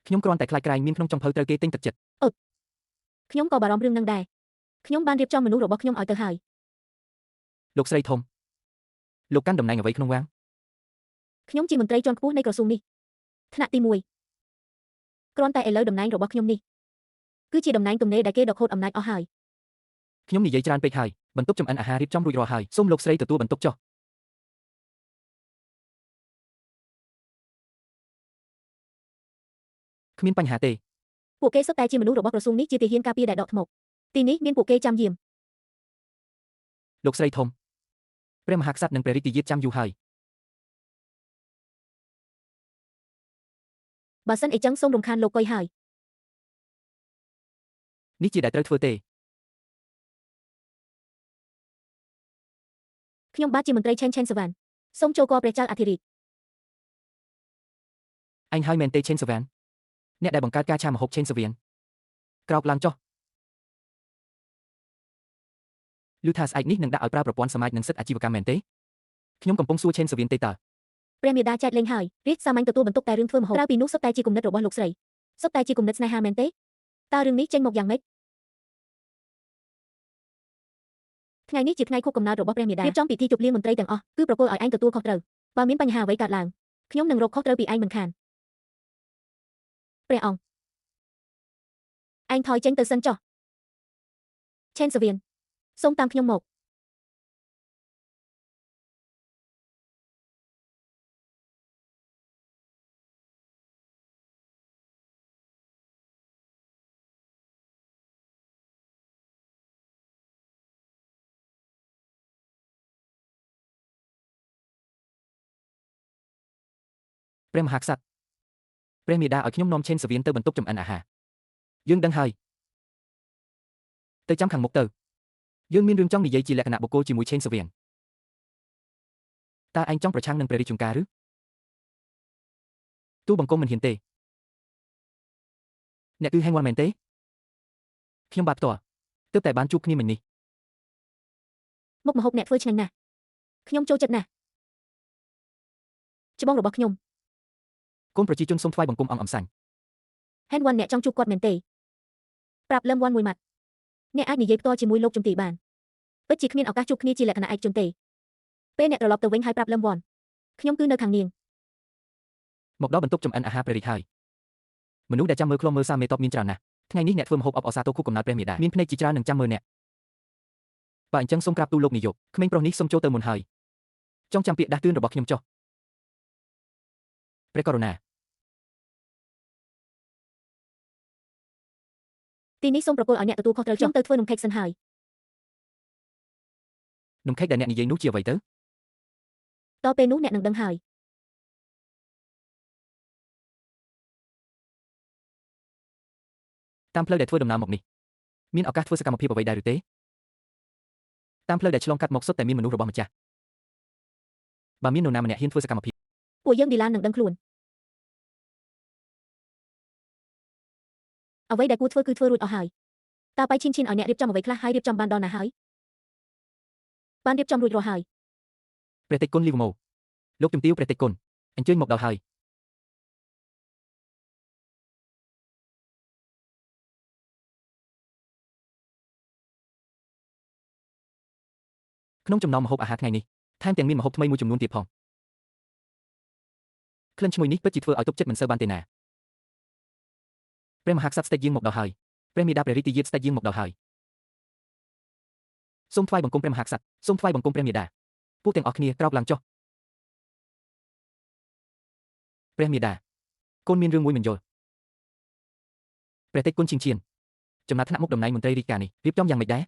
B: ខ្ញុំគ្រាន់តែខ្លាចក្រែងមានក្នុងចុងភៅត្រូវគេទិញទឹកចិត្ត
A: អឺខ្ញុំក៏បារម្ភរឿងនឹងដែរខ្ញុំបានរៀបចំមនុស្សរបស់ខ្ញុំឲ្យទៅហើយ
B: លោកស្រីធំលោកកាន់តំណែងអ្វីក្នុងវាំង
A: ខ្ញុំជាមន្ត្រីជាន់ខ្ពស់នៃក្រសួងនេះថ្នាក់ទី1គ្រាន់តែឥឡូវតំណែងរបស់ខ្ញុំនេះគឺជាតំណែងទំនេរដែលគេដកហូតអំណាចអស់ហើយ
B: ខ្ញុំនិយាយច្រើនពេកហើយបន្ទប់ចម្អិនអាហាររៀបចំរួចរាល់ហើយសូមលោកស្រីទទួលបន្ទុកចុះគ្មានបញ្ហាទេ
A: ពួកគេសុទ្ធតែជាមនុស្សរបស់ក្រសួងនេះជាទាហានការពារដែលដកថ្មទីនេះមានពួកគេចាំយាម
B: លោកស្រីធំព្រះមហាក្សត្រនិងព្រះរាជទាយាទចាំយូរហើយ
A: បើសិនអីចឹងសូមរំខានលោកកុយហើយ
B: នេះជាដែលត្រូវធ្វើទេ
A: ខ្ញុំបាទជាមន្ត្រីឆេនឆេនសវណ្ណសូមចូលកព្រះចៅអធិរាជ
B: អញហើយមែនទេឆេនសវណ្ណអ្នកដែលបង្កើតការឆាម្ហូបឆេនសវៀនក្រោកឡើងចុះឮថាស្អែកនេះនឹងដាក់ឲ្យប្រើប្រព័ន្ធសមាជនិងសិទ្ធិអាជីវកម្មមែនទេ ខ្ញុំកំពុងសួរឆេនសវៀនទេតើ
A: ព្រះមាតាចែកលេងហើយរាជសាមញ្ញទទួលបន្ទុកតែរឿងធ្វើម្ហូបក្រៅពីនោះសុទ្ធតែជាគំនិតរបស់លោកស្រីសុទ្ធតែជាគំនិតស្នេហាមែនទេតើរឿងនេះចេញមកយ៉ាងម៉េចថ្ងៃនេះជាថ្ងៃខួបកំណើតរបស់ព្រះមាតារៀបចំពិធីជប់លៀងមន្ត្រីទាំងអស់គឺប្រគល់ឲ្យឯងទទួលខុសត្រូវបើមានបញ្ហាអ្វីកើតឡើងខ្ញុំនឹងរកខុសត្រូវពីឯងមិនខានព្រះអង្គឯងថយចេញទៅសិនចុះឆេនសវៀនសូមតាមខ្ញុំមក
B: ព្រះមហាក្សត្រព្រះមាតាឲ្យខ្ញុំនាំឆេនសវៀនទៅបន្ទប់ចម្អិនអាហារយើងដឹងហើយទៅចាំខាងមុខទៅយើងមានរឿងចង់និយាយជាលក្ខណៈបុគ្គលជាមួយឆេនសវៀនតើឯងចង់ប្រឆាំងនឹងព្រះរាជជួនការឬទូបង្គំមិនហ៊ានទេអ្នកគឺហេងវ៉ាន់មែនទេខ្ញុំបាទផ្ទាល់ទើបតែបានជួបគ្នាមិញនេះ
A: មុខម្ហូបអ្នកធ្វើឆ្ងាញ់ណាស់ខ្ញុំចូលចិត្តណាស់ច្បងរបស់ខ្ញុំ
B: កូនប្រជាជនសូមថ្វាយបង្គំអង្គអំសាញ់
A: ហេនវ៉ាន់អ្នកចង់ជួបគាត់មែនទេប្រាប់លឹមវ៉ាន់មួយម៉ាត់អ្នកអាចនិយាយផ្ទាល់ជាមួយលោកជំទាវបានពិតជាគ្មានឱកាសជួបគ្នាជាលក្ខណៈឯកជនទេពេលអ្នកត្រឡប់ទៅវិញហើយប្រាប់លឹមវ៉ាន់ខ្ញុំគឺនៅខាងនាង
B: មកដល់បន្ទប់ចម្អិនអាហារព្រះរាជហើយមនុស្សដែលចាំមើលឃ្លាំមើលសាមេតបមានច្រើនណាស់ថ្ងៃនេះអ្នកធ្វើម្ហូបអបអរសាទរខួបកំណើតព្រះមាតាមានភ្នែកជាច្រើននឹងចាំមើលអ្នកបើអញ្ចឹងសូមក្រាបទូលលោកនាយកក្មេងប្រុសនេះសូមចូលទៅមុនហើយចង់ចាំពាក្យដាស់តឿនរបស់ខ្ញុំចុះព្រះករុណា
A: ទីនេះសូមប្រគល់ឲ្យអ្នកទទួលខុសត្រូវខ្ញុំទៅធ្វើនំខេកសិនហើយ
B: នំខេកដែលអ្នកនិយាយនោះជាអ្វីទៅ
A: ដល់ពេលនោះអ្នកនឹងដឹងហើយ
B: តាមផ្លូវដែលធ្វើដំណើរមកនេះមានឱកាសធ្វើសកម្មភាពអ្វីដែរឬទេតាមផ្លូវដែលឆ្លងកាត់មកសុទ្ធតែមានមនុស្សរបស់ម្ចាស់បើមាននរណាម្នាក់ហ៊ានធ្វើសកម្មភាព
A: ពួកយើងឌីឡាននឹងដឹងខ្លួនអ្វីដែលគួរធ្វើគឺធ្វើរួចអស់ហើយតើបៃឈិនឈិនឲ្យអ្នករៀបចំអ្វីខ្លះហើយរៀបចំបានដល់ណាហើយបានរៀបចំរួចរាល់ហើយ
B: ព្រះតេជគុណលីវម៉ូលោកជំទាវព្រះតេជគុណអញ្ជើញមកដល់ហើយក្នុងចំណោមម្ហូបអាហារថ្ងៃនេះថែមទាំងមានម្ហូបថ្មីមួយចំនួនទៀតផងក្លិនឈ្ងុយនេះពិតជាធ្វើឲ្យទុកចិត្តមិនសូវបានទេណាព្រះមហាក្សត្រស្ដេចយាងមកដល់ហើយព្រះមាតាព្រះរាជទាយាទស្ដេចយាងមកដល់ហើយសូមថ្វាយបង្គំព្រះមហាក្សត្រសូមថ្វាយបង្គំព្រះមាតាពួកទាំងអស់គ្នាក្រោកឡើងចុះព្រះមាតាកូនមានរឿងមួយមិនយល់ព្រះតេជគុណឈិងឈៀនចំណាត់ថ្នាក់មុខតំណែងមន្ត្រីរាជការនេះរៀបចំយ៉ាងម៉េចដែរ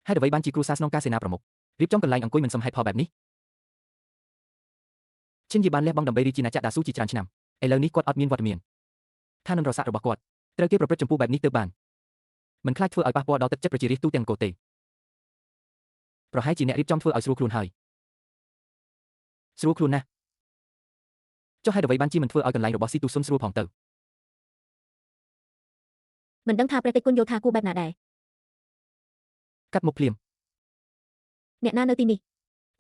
B: ហេតុអ្វីបានជាគ្រួសារស្នងការសេនាប្រមុខរៀបចំកន្លែងអង្គុយមិនសមហេតុផលបែបនេះឈិនយីបានលះបង់ដើម្បីរាជាណាចក្រដាស៊ូជាច្រើនឆ្នាំឥឡូវនេះគាត់អត់មានវត្តមានឋានន្តរសក្តិរបស់គាត់ត្រូវគេប្រព្រឹត្តចំពោះបែបនេះទើបបានមិនខ្លាចធ្វើឲ្យប៉ះពាល់ដល់ទឹកចិត្តប្រជារាស្ត្រទូទាំងនគរទេប្រហែលជាអ្នករៀបចំធ្វើឲ្យស្រួលខ្លួនហើយស្រួលខ្លួនណាស់ចុះហេតុអ្វីបានជាមិនធ្វើឲ្យកន្លែងរបស់ស៊ីទូសុនស្រួលផងទៅ
A: មិនដឹងថាព្រះតេជគុណយល់ថាគួរបែបណាដែរ
B: កាត់មុខភ្លាម
A: អ្នកណានៅទីនេះ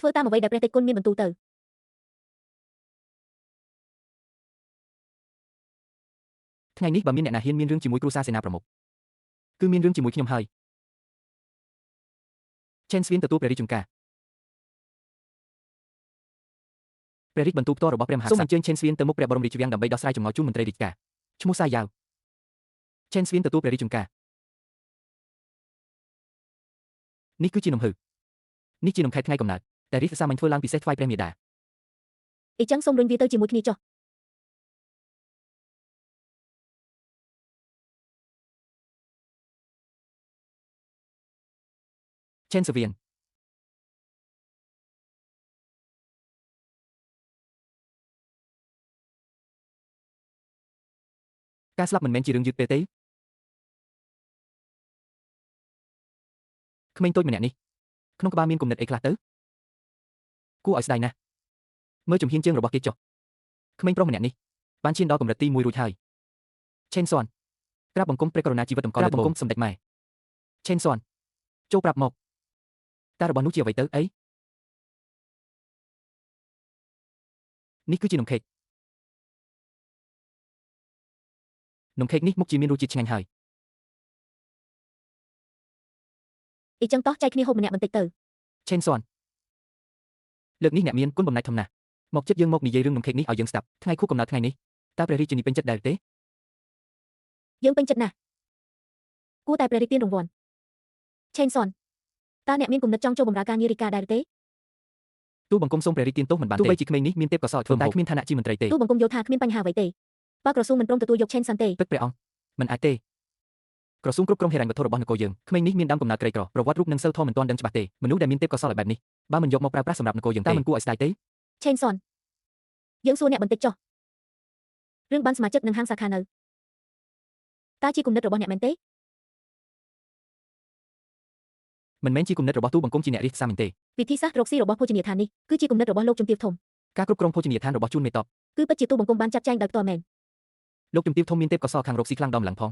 A: ធ្វើតាមអ្វីដែលព្រះតេជគុណមានបន្ទូលទៅ
B: ថ្ងៃនេះបើមានអ្នកណាហ៊ានមានរឿងជាមួយគ្រួសារសេនាប្រមុខគឺមានរឿងជាមួយខ្ញុំហើយឆេនស្វៀនទទួលព្រះរាជចំការព្រះរាជបន្ទូលផ្ទាល់របស់ព្រះមហាក្សត្រសូមអញ្ជើញឆេនស្វៀនទៅមុខព្រះបរមរាជវាំងដើម្បីដោះស្រាយចម្ងល់ជូនមន្ត្រីរាជការឈ្មោះសាយ៉ាវឆេនស្វៀនទទួលព្រះរាជចំការនេះគឺជានំហឺនេះជានំខែថ្ងៃកំណើតតែរាជសាមញ្ញធ្វើឡើងពិសេសថ្វាយព្រះមាតា
A: អ៊ីចឹងសូមរុញវាទៅជាមួយគ្នាចុះ
B: ឆេនស្វៀនការស្លាប់មិនមែនជារឿងយឺតពេលទេក្មេងតូចម្នាក់នេះក្នុងក្បាលមានគំនិតអីខ្លះទៅគួរឲ្យស្ដាយណាស់មើលជំហានជើងរបស់គេចុះក្មេងប្រុសម្នាក់នេះបានឈានដល់កម្រិតទី1រួចហើយឆេនស៊ាន់ក្រាបបង្គំព្រះករុណាជីវិតតម្កល់លើបង្គំសម្ដេចម៉ែឆេនស៊ាន់ចូលប្រាប់មកតើរបស់នោះជាអ្វីទៅអី នេះគឺជានំខេកនំខេកនេះមុខជាមានរសជាតិឆ្ងាញ់ហើយ
A: អ៊ីចឹងតោះចែកគ្នាហូបម្នាក់បន្តិចទៅ
B: ឆេនស៊នលើកនេះអ្នកមានគុណបំណាច់ធំណាស់មកចិត្តយើងមកនិយាយរឿងនំខេកនេះឲ្យយើងស្ដាប់ថ្ងៃខួបកំណើតថ្ងៃនេះតើព្រះរាជនីពេញចិត្តដែរទេ
A: យើងពេញចិត្តណាស់គួរតែព្រះរាជទានរង្វាន់ឆេនស៊នតើអ្នកមានគំនិតចង់ចូលបម្រើការងាររាជការដែរទេ
B: ទូបង្គំសូមព្រះរាជទានទោសមិនបានទេទោះបីជាក្មេងនេះមានទេពកោសល្យធ្វើតែគ្មានឋានៈជាមន្ត្រីទេ
A: ទូបង្គំយល់ថាគ្មានបញ្ហាអ្វីទេបើក្រសួងមិនព្រមទទួលយកឆេនសាន់ទេ
B: ពិតព្រះអង្គមិនអាចទេក្រសួងគ្រប់គ្រងហិរញ្ញវត្ថុរបស់នគរយើងក្មេងនេះមានដើមកំណើតក្រីក្រប្រវត្តិរូបនិងសិលធម៌មិនទាន់ដឹងច្បាស់ទេមនុស្សដែលមានទេពកោសល្យបែបនេះបើមិនយកមកប្រើប្រាស់សម្រាប់នគរយើងទេតើមិនគួរឲ្យស្ដាយទេ
A: ឆេនស៊នយើងសួរអ្នកបន្តិចចុះរឿងបានសមាជិកនិងហាងសាខានៅតើជាគំនិតរបស់អ្នកមែនទេ
B: មិនមែនជាគំនិតរបស់ទូបង្គំជាអ្នករាជសាមញ្ញទេ
A: វិធីសាស្ត្ររកស៊ីរបស់ភោជនីយដ្ឋាននេះគឺជាគំនិតរបស់លោកជំទាវធំ
B: ការគ្រប់គ្រងភោជនីយដ្ឋានរបស់ជួនមេតប
A: គឺពិតជាទូបង្គំបានចាត់ចែងដោយផ្ទាល់មែន
B: លោកជំទាវធំមានទេពកោសល្យខាងរកស៊ីខ្លាំងដល់ម្លឹងផង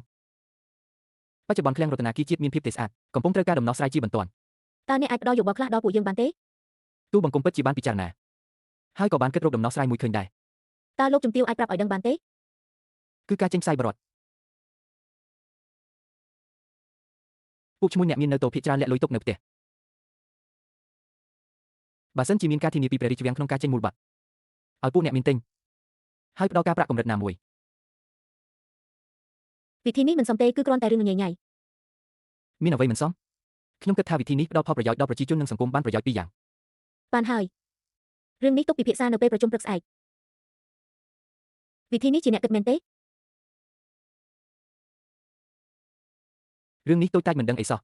B: បច្ចុប្បន្នឃ្លាំងរតនាគារជាតិមានភាពទេស្អាតកំពុងត្រូវការដំណោះស្រាយជាបន្ទាន់
A: តើអ្នកអាចផ្ដល់យោបល់ខ្លះដល់ពួកយើងបានទេ
B: ទូបង្គំពិតជាបានពិចារណាហើយក៏បានគិតរកដំណោះស្រាយមួយឃើញដែរ
A: តើលោកជំទាវអាចប្រាប់ឲ្យដឹងបានទេ
B: គឺការចេញផ្សាយបរិវត្តពួកឈ្មួញអ្នកមាននៅតូភាគច្រើនលាក់លុយទុកនៅផ្ទះបើសិនជាមានការធានាពីព្រះរាជវាំងក្នុងការចេញមូលបត្រឲ្យពួកអ្នកមានទិញហើយផ្ដល់ការប្រាក់កម្រិតណាមួយ
A: វិធីនេះមិនសមទេគឺគ្រាន់តែរឿងញ៉ៃញ៉ៃ
B: មានអ្វីមិនសមខ្ញុំគិតថាវិធីនេះផ្ដល់ផលប្រយោជន៍ដល់ប្រជាជននិងសង្គមបានប្រយោជន៍ពីរយ៉ាង
A: បានហើយរឿងនេះទុកពិភាក្សានៅពេលប្រជុំព្រឹកស្អែកវិធីនេះជាអ្នកគិតមែនទេ
B: រឿងនេះតូចតាចមិនដឹងអីសោះ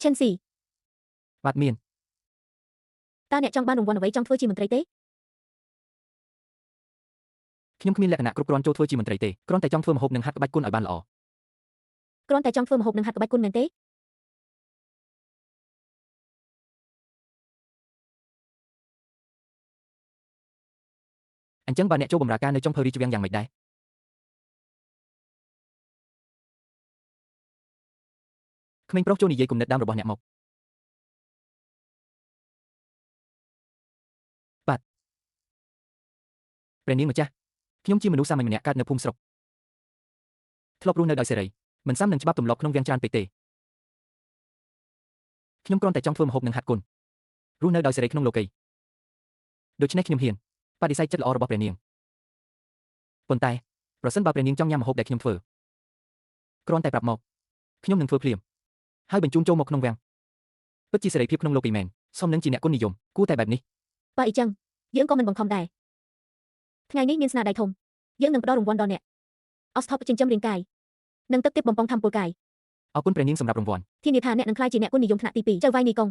A: ឈិនស៊ី
B: បាទមាន
A: តើអ្នកចង់បានរង្វាន់អ្វីចង់ធ្វើជាមន្ត្រីទេ
B: ខ្ញុំគ្មានលក្ខណៈគ្រប់គ្រាន់ចូលធ្វើជាមន្ត្រីទេគ្រាន់តែចង់ធ្វើម្ហូបនិងហាត់ក្បាច់គុណឲ្យបានល្អ
A: គ្រាន់តែចង់ធ្វើម្ហូបនិងហាត់ក្បាច់គុណមែនទេ
B: អញ្ចឹងបើអ្នកចូលបម្រើការនៅចុងភៅរាជវាំងយ៉ាងម៉េចដែរក្មេងប្រុសចូលនិយាយគំនិតដើមរបស់អ្នកមកបាទព្រះនាងម្ចាស់ខ្ញុំជាមនុស្សសាមញ្ញម្នាក់កើតនៅភូមិស្រុកធ្លាប់រស់នៅដោយសេរីមិនសាំនឹងច្បាប់ទម្លាប់ក្នុងវាំងច្រើនពេកទេខ្ញុំគ្រាន់តែចង់ធ្វើម្ហូបនិងហាត់គុណរស់នៅដោយសេរីក្នុងលោកីដូច្នេះខ្ញុំហ៊ានបដិសេធចិត្តល្អរបស់ព្រះនាងប៉ុន្តែប្រសិនបើព្រះនាងចង់ញ៉ាំម្ហូបដែលខ្ញុំធ្វើគ្រាន់តែប្រាប់មកខ្ញុំនឹងធ្វើភ្លាមហើយបញ្ជូនចូលមកក្នុងវាំងពិតជាសេរីភាពក្នុងលោកីមែនសមនឹងជាអ្នកគុណនិយមគួរតែបែបនេះ
A: បើអីចឹងយើងក៏មិនបង្ខំដែរថ្ងៃនេះមានស្នាដៃធំយើងនឹងផ្ដល់រង្វាន់ដល់អ្នកអស្ថបចិញ្ចឹមរាងកាយនិងទឹកទិព្វបំពង់ធម្មពលកាយ
B: អរគុណព្រះនាងសម្រាប់រង្វាន់
A: ធានាថាអ្នកនឹងក្លាយជាអ្នកគុណនិយមថ្នាក់ទី2ចៅវាយនីកុង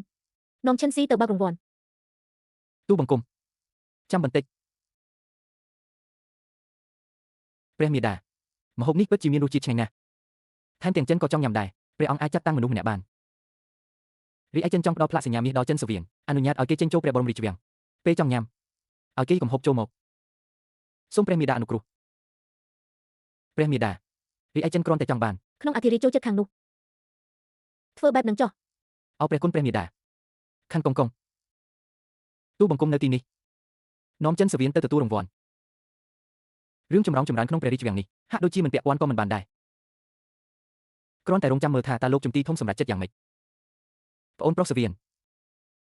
A: នាំឈិនស៊ីទៅបើករង្វាន់
B: ទូបង្គំចាំបន្តិចព្រះមេដាម្ហូបនេះពិតជាមានរសជាតិឆ្ងាញ់ណាស់ថែមទាំងចិនក៏ចង់ញ៉ាំដែរព្រះអង្គអាចចាត់តាំងមនុស្សម្នាក់បានរីឯចិនចង់ផ្ដល់ផ្លាកសញ្ញាមាសដល់ចិនសវៀងអនុញ្ញាតឲ្យគេចេញចូលព្រះបរមរាជវាំងពេលចង់ញ៉ាំឲ្យគេកំហូបចូលមកសូមព្រះមេដាអនុគ្រោះព្រះមេដារីឯចិនគ្រាន់តែចង់បាន
A: ក្នុងអធិរាជចូលចិត្តខាងនោះធ្វើបែបនឹងចុះ
B: អោព្រះគុណព្រះមេដាខាន់កុងកុងទូបង្គំនៅទីនេះនាំចិនសវៀនទៅទទួលរង្វាន់រឿងចម្រុងចម្រើនក្នុងព្រះរាជវាំងនេះហាក់ដូចជាមិនពាក់ព័ន្ធក៏មិនបានដែរគ្រាន់តែរងចាំមើលថាតើលោកជំទាវធំសម្រេចចិត្តយ៉ាងម៉េចប្អូនប្រុសសវៀន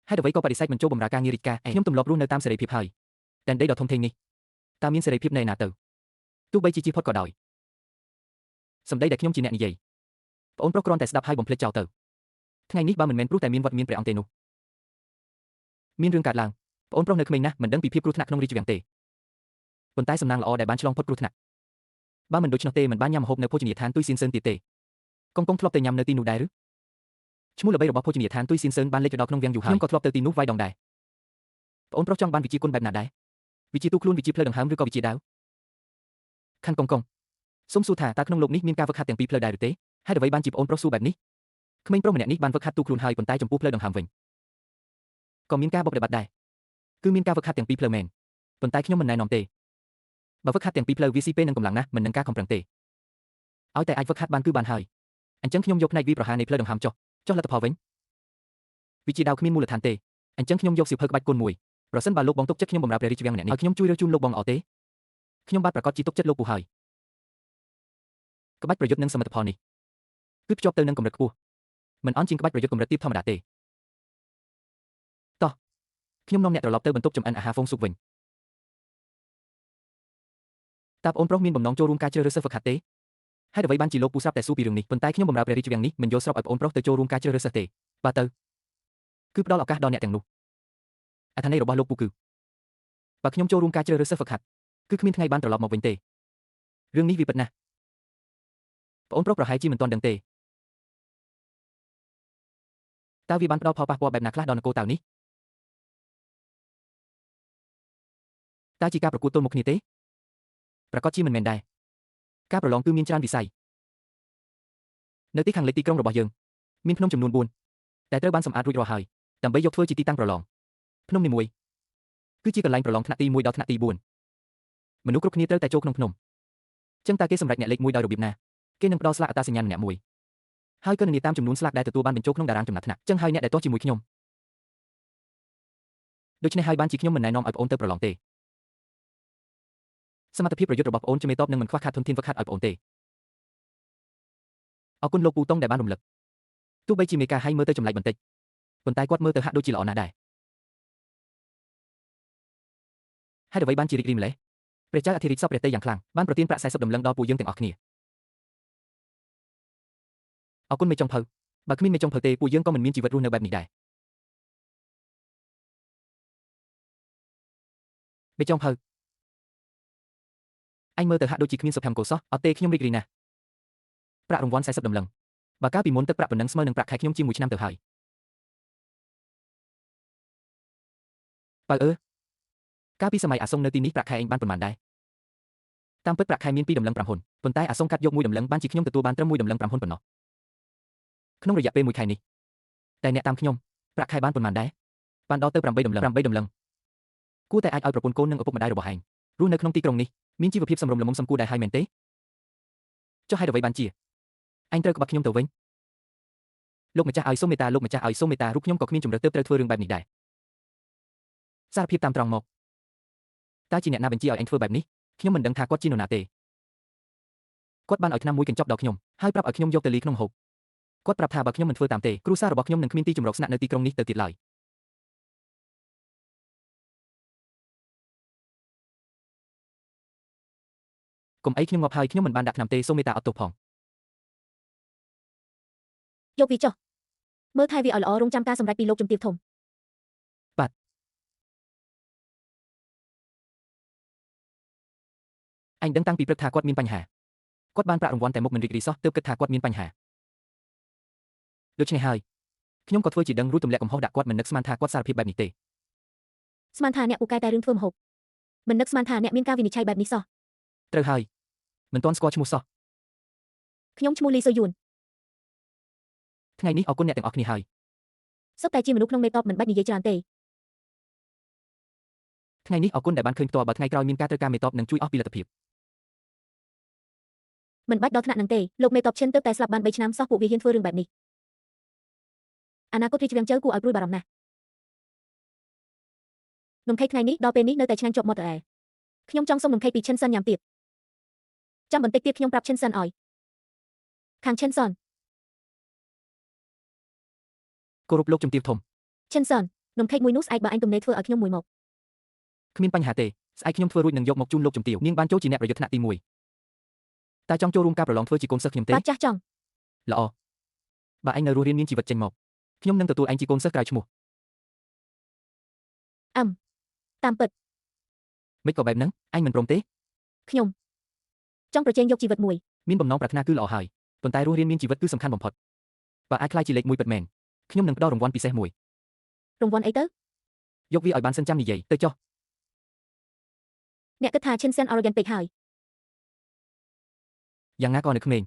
B: ហេតុអ្វីក៏បដិសេធមិនចូលបម្រើការងាររាជការខ្ញុំទម្លាប់រស់នៅតាមសេរីភាពហើយតែដីដ៏ធំធេងនេះតើមានសេរីភាពនៅឯណាទៅទោះបីជាជីផុតក៏ដោយសម្ដីដែលខ្ញុំជាអ្នកនិយាយប្អូនប្រុសគ្រាន់តែស្ដាប់ហើយបំភ្លេចចោលទៅថ្ងៃនេះបើមិនមែនព្រោះតែមានវត្តមានព្រះអង្គទេនោះមានរឿងកើតឡើងប្អូនប្រុសនៅក្មេងណាស់មិនដឹងពីភាពគ្រោះថ្នាក់ក្នុងរាជវាំងទេប៉ុន្តែសំណាងល្អដែលបានឆ្លងផុតគ្រោះថ្នាក់បើមិនដូច្នោះទេមិនបានញ៉ាំម្ហូបនៅភោជនីយដ្ឋានទុយសៀនសឿនទៀតទេកុងកុងធ្លាប់ទៅញ៉ាំនៅទីនោះដែរឬឈ្មោះល្បីរបស់ភោជនីយដ្ឋានទុយសៀនសឿនបានលេចទៅដល់ក្នុងវាំងយូរហើយខ្ញុំក៏ធ្លាប់ទៅទីនោះវាយដងដែរប្អូនប្រុសចង់បានវិជាគុណបែបណាដែរវិជាទូខ្លួនវិជាផ្លូវដង្ហើមឬក៏វិជាដាវខាន់កុងកុងសូមសួរថាតើក្នុងលោកនេះមានការវឹកហាត់ទាំងពីរផ្លូវដែរឬទេហេតុអ្វីបានជាប្អូនប្រុសសួរបែបនេះក្មេងប្រុសម្នាក់នេះបានវឹកហាត់ទូខ្លួនហើយប៉ុន្តែចំពោះផ្លូវដង្ហើមវិញក៏មានការបប្រតិបត្តិដែរគឺមានការវឹកហាត់ទាំងពីរផ្លូវមែនប៉ុន្តែខ្ញុំមិនណែនាំទេបើវឹកហាត់ទាំងពីរផ្លូវវាស៊ីពេលនឹងកម្លាំងណាស់មិននឹងការខំប្រឹងទេឲ្យតែអាចវឹកហាត់បានគឺបានហើយអញ្ចឹងខ្ញុំយកផ្នែកវាប្រហារនៃផ្លូវដង្ហើមចុះលទ្ធផលវិញ វាជាដាវគ្មានមូលដ្ឋានទេអញ្ចឹងខ្ញុំយកសៀវភៅក្បាច់គុណមួយប្រសិនបើលោកបងទុកចិត្តខ្ញុំបម្រើព្រះរាជវាំងម្នាក់នេះឲ្យខ្ញុំជួយរើសជូនលោកបងល្អទេខ្ញុំបាទប្រាកដជាទុកចិត្តលោកពូហើយក្បាច់ប្រយុទ្ធនិងសមិទ្ធផលនេះគឺភ្ជាប់ទៅនឹងកម្រិតខ្ពស់មិនអន់ជាងក្បាច់ប្រយុទ្ធកម្រិតទាបធម្មតាទេតោះខ្ញុំនាំអ្នកត្រឡប់ទៅបន្ទប់ចម្អិនអាហារហ្វុងស៊ុកវិញតើប្អូនប្រុសមានបំណងចូលរួមការជ្រើសរើសសិស្សហ្វឹកហាត់ទេហេតុអ្វីបានជាលោកពូស្រាប់តែសួរពីរឿងនេះប៉ុន្តែខ្ញុំបម្រើព្រះរាជវាំងនេះមិនយល់ស្របឲ្យប្អូនប្រុសទៅចូលរួមការជ្រើសរើសសិស្សទេបាទទៅគឺផ្ដល់ឱកាសដល់អ្នកទាំងនោះអត្ថន័យរបស់លោកពូគឺបើខ្ញុំចូលរួមការជ្រើសរើសសិស្សហ្វឹកហាត់គឺគ្មានថ្ងៃបានត្រឡប់មកវិញទេរឿងនេះវាពិតណាស់ប្អូនប្រុសប្រហែលជាមិនទាន់ដឹងទេតើវាបានផ្ដល់ផលប៉ះពាល់បែបណាខ្លះដល់នគរតៅនេះតើជាការប្រកួតទល់មុខគ្នាទេប្រាកដជាមិនមែនដែរការប្រឡងគឺមានច្រើនវិស័យនៅទីខាងលិចទីក្រុងរបស់យើងមានភ្នំចំនួន4ដែលត្រូវបានសម្អាតរួចរាល់ហើយដើម្បីយកធ្វើជាទីតាំងប្រឡងភ្នំនីមួយគឺជាកន្លែងប្រឡងថ្នាក់ទី1ដល់ថ្នាក់ទី4មនុស្សគ្រប់គ្នាត្រូវតែចូលក្នុងភ្នំចឹងតើគេសម្រេចអ្នកលេខ1ដោយរបៀបណាគេនឹងផ្ដល់ស្លាកអត្តសញ្ញាណម្នាក់មួយហើយគណនាតាមចំនួនស្លាកដែលទទួលបានបញ្ចូលក្នុងតារាងចំណាត់ថ្នាក់ចឹងហើយអ្នកដែលទាស់ជាមួយខ្ញុំដូច្នេះហើយបានជាខ្ញុំមិនណែនាំឲ្យប្អូនទៅប្រឡងទេសមត្ថភាពប្រយុទ្ធរបស់ប្អូនជាមេតបនឹងមិនខ្វះខាតធនធានហ្វឹកហាត់ឲ្យប្អូនទេអរគុណលោកពូតុងដែលបានរំលឹកទោះបីជាមេការហៃមើលទៅចម្លែកបន្តិចប៉ុន្តែគាត់មើលទៅហាក់ដូចជាល្អណាស់ដែរហេតុអ្វីបានជារីករាយម្ល៉េះព្រះចៅអធិរាជសពព្រះទ័យយ៉ាងខ្លាំងបានប្រទានប្រាក់40ដំឡឹងដល់ពួកយើងទាំងអស់គ្នាអរគុណមេចុងភៅបើគ្មានមេចុងភៅទេពួកយើងក៏មិនមានជីវិតរស់នៅបែបនេះដែរមេចុងភៅអញមើលទៅហាក់ដូចជាគ្មានសុភមង្គលសោះអត់ទេខ្ញុំរីករាយណាស់ប្រាក់រង្វាន់40ដំឡឹងបើកាលពីមុនទឹកប្រាក់ប៉ុណ្ណឹងស្មើនឹងប្រាក់ខែខ្ញុំជាង1ឆ្នាំទៅហើយបើអើកាលពីសម័យអាសុងនៅទីនេះប្រាក់ខែឯងបានប៉ុន្មានដែរតាមពិតប្រាក់ខែមាន2ដំឡឹង5ហ៊ុនប៉ុន្តែអាសុងកាត់យក1ដំឡឹងបានជាខ្ញុំទទួលបានត្រឹម1ដំឡឹង5ហ៊ុនប៉ុណ្ណោះក្នុងរយៈពេល1ខែនេះតែអ្នកតាមខ្ញុំប្រាក់ខែបានប៉ុន្មានដែរបានដល់ទៅ8ដំឡឹង8ដំឡឹងគួរតែអាចឲ្យប្រពន្ធកូននិងឪពុកម្ដាយរបស់ឯងរស់នៅក្នុងទីក្រុងនេះមានជីវភាពសមរម្យល្មមសំគួរដែរហើយមែនទេចុះហេតុអ្វីបានជាអញត្រូវក្បត់ខ្ញុំទៅវិញលោកម្ចាស់ឲ្យសូមមេត្តាលោកម្ចាស់ឲ្យសូមមេត្តារូបខ្ញុំក៏គ្មានជំរឿទើបត្រូវធ្វើរឿងបែបនេះដែរសារភាពតាមត្រង់មកតើជាអ្នកណាបញ្ជាឲ្យអញធ្វើបែបនេះខ្ញុំមិនដឹងថាគាត់ជានរណាទេគាត់បានឲ្យថ្នាំមួយកញ្ចប់ដល់ខ្ញុំហើយប្រាប់ឲ្យខ្ញុំយកទៅលីក្នុងហូបគាត់ប្រាប់ថាបើខ្ញុំមិនធ្វើតាមទេគ្រួសាររបស់ខ្ញុំនឹងគ្មានទីជម្រកស្នាក់នៅទីក្រុងនេះទៅទៀតឡើយកុំអីខ្ញុំងាប់ហើយខ្ញុំមិនបានដាក់ថ្នាំទេសូមមេត្តាអត់ទោសផង
A: យកវាចុះមើលថែវាឲ្យល្អរងចាំការសម្រេចពីលោកជំទាវធំ
B: បាទអញដឹងតាំងពីព្រឹកថាគាត់មានបញ្ហាគាត់បានប្រាក់រង្វាន់តែមុខមិនរីករាយសោះទើបគិតថាគាត់មានបញ្ហាដូច្នេះហើយខ្ញុំក៏ធ្វើជាដឹងរួចទម្លាក់កំហុសដាក់គាត់មិននឹកស្មានថាគាត់សារភាពបែបនេះទេ
A: ស្មានថាអ្នកពូកែតែរឿងធ្វើម្ហូបមិននឹកស្មានថាអ្នកមានការវិនិច្ឆ័យបែបនេះសោះ
B: ត្រូវហើយមិនទាន់ស្គាល់ឈ្មោះសោះ
A: ខ្ញុំឈ្មោះលីសូយួន
B: ថ្ងៃនេះអរគុណអ្នកទាំងអស់គ្នាហើយ
A: សុទ្ធតែជាមនុស្សក្នុងមេតបមិនបាច់និយាយច្រើនទេ
B: ថ្ងៃនេះអរគុណដែលបានឃើញផ្ទាល់បើថ្ងៃក្រោយមានការត្រូវការមេតបនឹងជួយអស់ពីលទ្ធភាព
A: មិនបាច់ដល់ថ្នាក់នឹងទេលោកមេតបឈិនទើបតែស្លាប់បាន3ឆ្នាំសោះពួកវាហ៊ានធ្វើរឿងបែបនេះអនាគតរាជវាំងជើគួរឲ្យព្រួយបារម្ភណាស់នំខេកថ្ងៃនេះដល់ពេលនេះនៅតែឆ្ងាញ់ជាប់មាត់ដដែលខ្ញុំចង់សុំនំខេកពីឈិនសិនញ៉ាំទៀតចាំបន្តិចទៀតខ្ញុំប្រាប់ឈិនសិនឲ្យខាងឈិនសិន
B: គោរពលោកជំទាវធំ
A: ឈិនសិននំខេកមួយនោះស្អែកបើអញទំនេរធ្វើឲ្យខ្ញុំមួយមក
B: គ្មានបញ្ហាទេស្អែកខ្ញុំធ្វើរួចនឹងយកមកជូនលោកជំទាវនាងបានចូលជាអ្នកប្រយុទ្ធថ្នាក់ទី1តើចង់ចូលរួមការប្រឡងធ្វើជាកូនសិស្សខ្ញុំទេ
A: បាទចាស់ចង់
B: ល្អបើឯងនៅរស់រានមានជីវិតចេញមកខ្ញុំនឹងទទួលឯងជាកូនសិស្សក្រៅឈ្មោះ
A: អឹមតាមពិត
B: មិនក៏បែបហ្នឹងឯងមិនព្រមទេ
A: ខ្ញុំចង់ប្រជែងយកជីវិតមួយ
B: មានបំណងប្រាថ្នាគឺល្អហើយប៉ុន្តែរស់រានមានជីវិតគឺសំខាន់បំផុតបើអាចក្លាយជាលេខ1ពិតមែនខ្ញុំនឹងផ្ដល់រង្វាន់ពិសេសមួយ
A: រង្វាន់អីទៅ
B: យកវាឲ្យបានសិនចាំនិយាយទៅចុះ
A: អ្នកគិតថាឈិនសិន arrogant ពេកហើយ
B: យ៉ាងណាក៏នៅក្មេង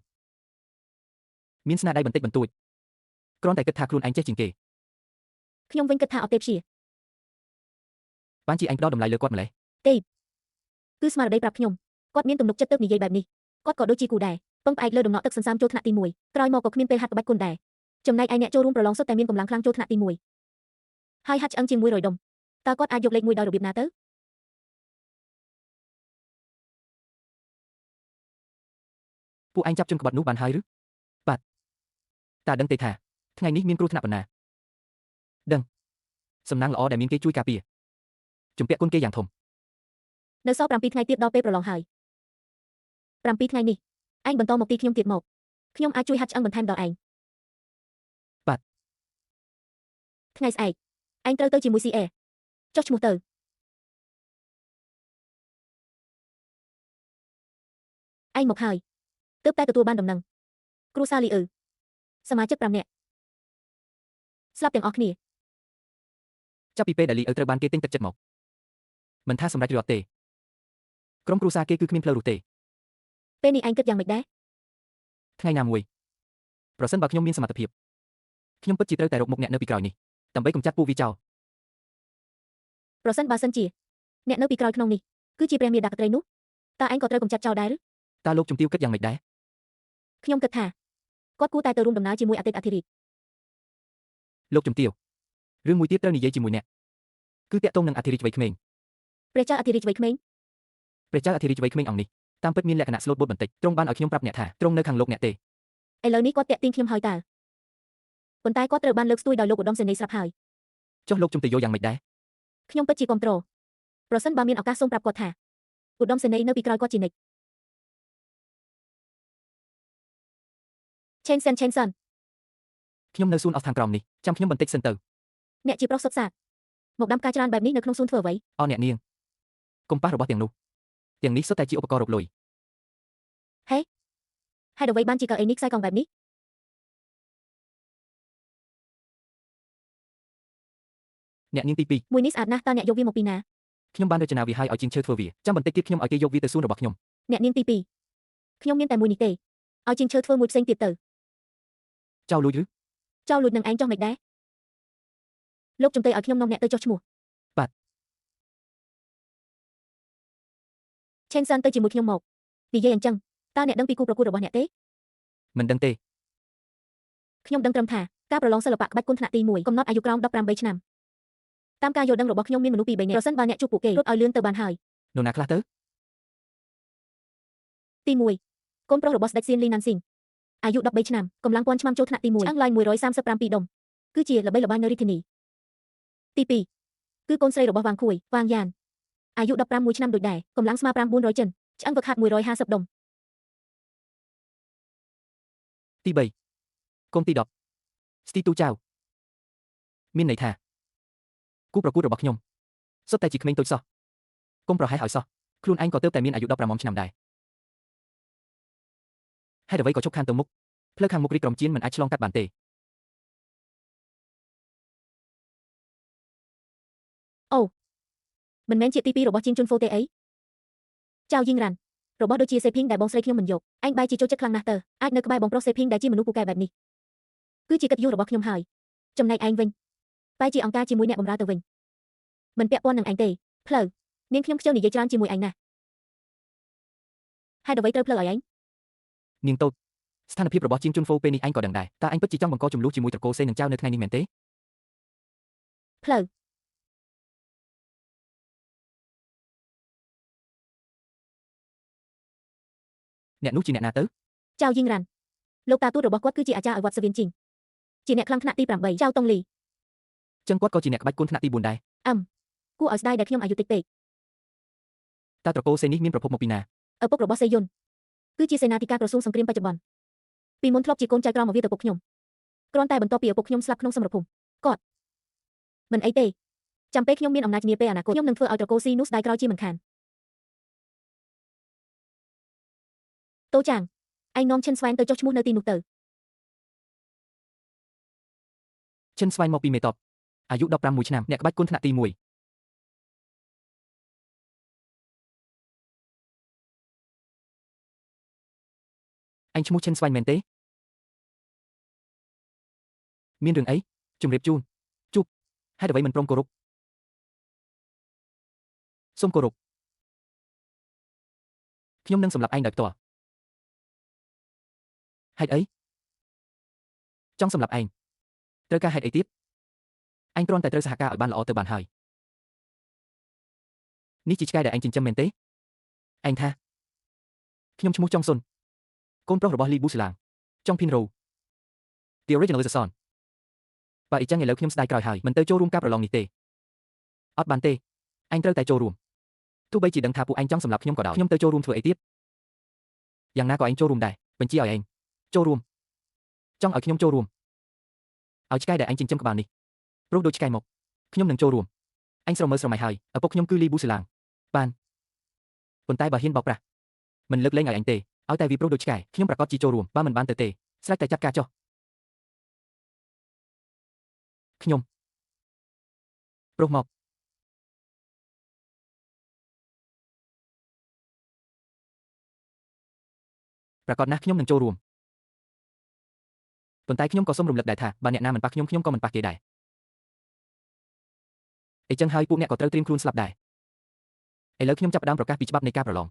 B: មានស្នាដៃបន្តិចបន្តួចគ្រាន់តែគិតថាខ្លួនឯងចេះជាងគេ
A: ខ្ញុំវិញគិតថាអត់ទេព្យា
B: បានជាឯងផ្ដល់តម្លៃលើគាត់ម្ល៉េះ
A: ទេគឺស្មារតីប្រាប់ខ្ញុំគាត់មានទំនុកចិត្តទើបនិយាយបែបនេះគាត់ក៏ដូចជាគូដែរពឹងផ្អែកលើដំណក់ទឹកសន្សាមចូលថ្នាក់ទី1ក្រោយមកក៏គ្មានពេលហាត់ក្បាច់គុណដែរចំណែកឯអ្នកចូលរួមប្រឡងសុទ្ធតែមានកម្លាំងខ្លាំងចូលថ្នាក់ទី1 ហើយហាត់ឆ្អឹងជាង100ដុំតើគាត់អាចយកលេខ1ដោយរបៀបណាទៅ
B: ពួកឯងចាប់ជនក្បត់នោះបានហើយឬបាទតើដឹងទេថាថ្ងៃនេះមានគ្រោះថ្នាក់ប៉ុណ្ណាដឹងសំណាងល្អដែលមានគេជួយការពារជំពាក់គុណគេយ៉ាងធំ
A: នៅសល់7ថ្ងៃទៀតដល់ពេលប្រឡងហើយ7ថ្ងៃនេះឯងបន្តមកទីខ្ញុំទៀតមកខ្ញុំអាចជួយហាត់ឆ្អឹងបន្ថែមដល់ឯង
B: បាទ
A: ថ្ងៃស្អែកឯងត្រូវទៅជាមួយ CA ចុះឈ្មោះទៅឯងមកហើយទើបតែទទួលបានដំណឹងគ្រួសារលីអឺសមាជិក5នាក់ស្លាប់ទាំងអស់គ្នា
B: ចាប់ពីពេលដែលលីឪត្រូវបានគេទិញទឹកចិត្តមកមិនថាសម្រេចឬអត់ទេក្រុមគ្រួសារគេគឺគ្មានផ្លូវរស់ទេ
A: ពេលនេះឯងគិតយ៉ាងម៉េចដែរ
B: ថ្ងៃណាមួយប្រសិនបើខ្ញុំមានសមត្ថភាពខ្ញុំពិតជាត្រូវតែរកមុខអ្នកនៅពីក្រោយនេះដើម្បីកម្ចាត់ពួកវាចោល
A: ប្រសិនបើសិនជាអ្នកនៅពីក្រោយក្នុងនេះគឺជាព្រះមាតាក្ត្រីនោះតើឯងក៏ត្រូវកម្ចាត់ចោលដែរឬ
B: តើលោកជំទាវគិតយ៉ាងម៉េចដែរ
A: ខ្ញុំគិតថាគាត់គួរតែទៅរួមដំណើរជាមួយអតីតអធិរាជ
B: លោកជំទាវរឿងមួយទៀតត្រូវនិយាយជាមួយអ្នកគឺតាក់ទងនឹងអធិរាជវ័យក្មេង
A: ព្រះចៅអធិរាជវ័យក្មេង
B: ព្រះចៅអធិរាជវ័យក្មេងអង្គនេះតាមពិតមានលក្ខណៈស្លូតបូតបន្តិចទ្រង់បានឲ្យខ្ញុំប្រាប់អ្នកថាទ្រង់នៅខាងលោកអ្នកទេ
A: ឥឡូវនេះគាត់តាក់ទាញខ្ញុំហើយតើប៉ុន្តែគាត់ត្រូវបានលើកស្ទួយដោយលោកឧត្តមសេនីយ៍ស្រាប់ហើយ
B: ចុះលោកជំទាវយល់យ៉ាងម៉េចដែរ
A: ខ្ញុំពិតជាគាំទ្រប្រសិនបើមានឱកាសសូមប្រាប់គាត់ថាឧត្តមសេនីយ៍នៅពីក្រោយគាត់ជានិច្ចឆេនសិនឆេនសិន
B: ខ្ញុំនៅសួនអស់ខាងក្រោមនេះចាំខ្ញុំបន្តិចសិនទៅ
A: អ្នកជាប្រុសសុទ្ធសាធមកដាំផ្កាច្រើនបែបនេះនៅក្នុងសួនធ្វើអ្វី
B: អរអ្នកនាងកុំប៉ះរបស់ទាំងនោះទាំងនេះសុទ្ធតែជាឧបករណ៍រកលុយ
A: ហេតុអ្វីបានជាកៅអីនេះខ្សែកង់បែបនេះ
B: អ្នកនាងទី2
A: មួយនេះស្អាតណាស់តើអ្នកយកវាមកពីណា
B: ខ្ញុំបានរចនាវាឲ្យឲ្យជាងឈើធ្វើវាចាំបន្តិចទៀតខ្ញុំឲ្យគេយកវាទៅសួនរបស់ខ្ញុំ
A: អ្នកនាងទី2ខ្ញុំមានតែមួយនេះទេឲ្យជាងឈើធ្វើមួយផ្សេងទៀតទៅ
B: ចៅលួចឬ
A: ចោលលួចនឹងឯងចោះមិនដែរលោកជំទាវឲ្យខ្ញុំនាំអ្នកទៅចុះឈ្មោះ
B: បាទ
A: ឆេនសិនទៅជាមួយខ្ញុំមកនិយាយអញ្ចឹងតើអ្នកដឹងពីគូប្រកួតរបស់អ្នកទេ
B: មិនដឹងទេ
A: ខ្ញុំដឹងត្រឹមថាការប្រឡងសិល្បៈក្បាច់គុណថ្នាក់ទី1កំណត់អាយុក្រោម18ឆ្នាំតាមការយល់ដឹងរបស់ខ្ញុំមានមនុស្សពី3នាក់ប្រសិនបើអ្នកជួបពួកគេរត់ឲ្យលឿនទៅបានហើយ
B: នរណាខ្លះទៅ
A: ទី1កូនប្រុសរបស់ស្ដេចសៀនលីណាន់ស៊ីងអាយុ13ឆ្នាំកម្លាំងពាន់ឆ្មាំចូលថ្នាក់ទី1ឆ្អឹងឡើង137ដុំគឺជាល្បីល្បាញនៅរាជធានីទី2គឺកូនស្រីរបស់វ៉ាងខួយវ៉ាងយ៉ានអាយុ15មួយឆ្នាំដូចដែរកម្លាំងស្មើ900ចិនឆ្អឹងវឹកហាត់150ដុំ
B: ទី3កូនទី10ស្ទីទូចៅមានន័យថាគូប្រកួតរបស់ខ្ញុំសុទ្ធតែជាក្មេងតូចសោះកុំប្រហែសឲ្យសោះខ្លួនឯងក៏ទើបតែមានអាយុ15ឆ្នាំដែរហេតុអ្វីក៏ជប់ខានទៅមុខផ្លូវខាងមុខរីក្រុមជៀនមិនអាចឆ្លងកាត់បានទេ
A: មិនមែនជាទី2របស់ជាងជុនហ្វូទេអីចៅយីងរ៉ាន់របស់ដូចជាសេភីងដែលបងស្រីខ្ញុំមិនយកឯងបែរជាចូលចិត្តខ្លាំងណាស់ទៅអាចនៅក្បែរបងប្រុសសេភីងដែលជាមនុស្សពូកែបែបនេះគឺជាកិត្តិយសរបស់ខ្ញុំហើយចំណែកឯងវិញបែរជាអង្គការជាមួយអ្នកបម្រើទៅវិញមិនពាក់ព័ន្ធនឹងឯងទេផ្លូវនាងខ្ញុំខ្ជិលនិយាយច្រើនជាមួយឯងណាស់ហេតុអ្វីត្រូវផ្លូវឲ្យឯង
B: នាងតូចស្ថានភាពរបស់ជាងជុនហ្វូពេលនេះឯងក៏ដឹងដែរតើឯងពិតជាចង់បង្កជម្លោះជាមួយត្រកូលសេនឹងចៅនៅថ្ងៃនេះមែនទេ
A: ផ្លូវ
B: អ្នកនោះជាអ្នកណាទៅ
A: ចៅយីងរ៉ាន់លោកតាទូតរបស់គាត់គឺជាអាចារ្យឲ្យវត្តសវៀនជីងជាអ្នកខ្លាំងថ្នាក់ទី8ចៅតុងលី
B: ចឹងគាត់ក៏ជាអ្នកក្បាច់គុណថ្នាក់ទី4ដែរ
A: គួរឲ្យស្ដាយដែលខ្ញុំអាយុតិចពេក
B: តើត្រកូលសេនេះមានប្រភពមកពីណា
A: ឪពុករបស់សេយុនគឺជាសេនាធិការក្រសួងសង្គ្រាមបច្ចុប្បន្នពីមុនធ្លាប់ជាកូនចៅក្រមមកវាទៅពុកខ្ញុំគ្រាន់តែបន្ទាប់ពីឪពុកខ្ញុំស្លាប់ក្នុងសមរភូមិគាត់មិនអីទេចាំពេលខ្ញុំមានអំណាចនាពេលអនាគតខ្ញុំនឹងធ្វើឲ្យត្រកូលស៊ីនោះស្ដាយក្រោយជាមិនខានតូចាងឯងនាំឈិនស្វែនទៅចុះឈ្មោះនៅទីនោះទៅ
B: ឈិនស្វែងមកពីមេតបអាយុ15មួយឆ្នាំអ្នកក្បាច់គុណថ្នាក់ទី1ឯងឈ្មោះឈិនស្វែងមែនទេមានរឿងអីជម្រាបជូនជួបហេតុអ្វីមិនព្រមគោរពសូមគោរពខ្ញុំនឹងសម្លាប់ឯងដោយផ្ទាល់ហេតុអីចង់សម្លាប់ឯងត្រូវការហេតុអីទៀត អញគ្រាន់តែត្រូវសហការឲ្យបានល្អទៅបានហើយនេះជាឆ្កែដែលឯងចិញ្ចឹមមែនទេឯងថាខ្ញុំឈ្មោះចុងសុនកូនប្រុសរបស់លីប៊ូស្លាងចុងភីនរ៉ូ The original is a son បើអ៊ីចឹងឥឡូវខ្ញុំស្ដាយក្រោយហើយមិនទៅចូលរួមការប្រឡងនេះទេអត់បានទេអញត្រូវតែចូលរួមទោះបីជាដឹងថាពួកឯងចង់សម្លាប់ខ្ញុំក៏ដោយខ្ញុំទៅចូលរួមធ្វើអីទៀតយ៉ាងណាក៏ឯងចូលរួមដែរបញ្ជាឲ្យឯងចូលរួមចង់ឲ្យខ្ញុំចូលរួមឲ្យឆ្កែដែលឯងចិញ្ចឹមក្បាលនេះព្រោះដូចឆ្កែមកខ្ញុំនឹងចូលរួមអញស្រមើស្រមៃហើយឪពុកខ្ញុំគឺលីប៊ូស្លាងបានប៉ុន្តែបើហ៊ានបោកប្រាស់មិនលើកលែងឲ្យអញទេឲ្យតែវាព្រោះដូចឆ្កែខ្ញុំប្រកាសជាចូលរួមបើមិនបានទៅទេស្រេចតែចាត់ការចុះខ្ញុំព្រោះមកប្រកាសណាស់ខ្ញុំនឹងចូលរួមប៉ុន្តែខ្ញុំក៏សូមរំលឹកដែរថាបើអ្នកណាមិនប៉ះខ្ញុំខ្ញុំក៏មិនប៉ះគេដែរអីចឹងហើយពួកអ្នកក៏ត្រូវត្រៀមខ្លួនស្លាប់ដែរឥឡូវខ្ញុំចាប់ផ្ដើមប្រកាសពីច្បាប់នៃការប្រឡង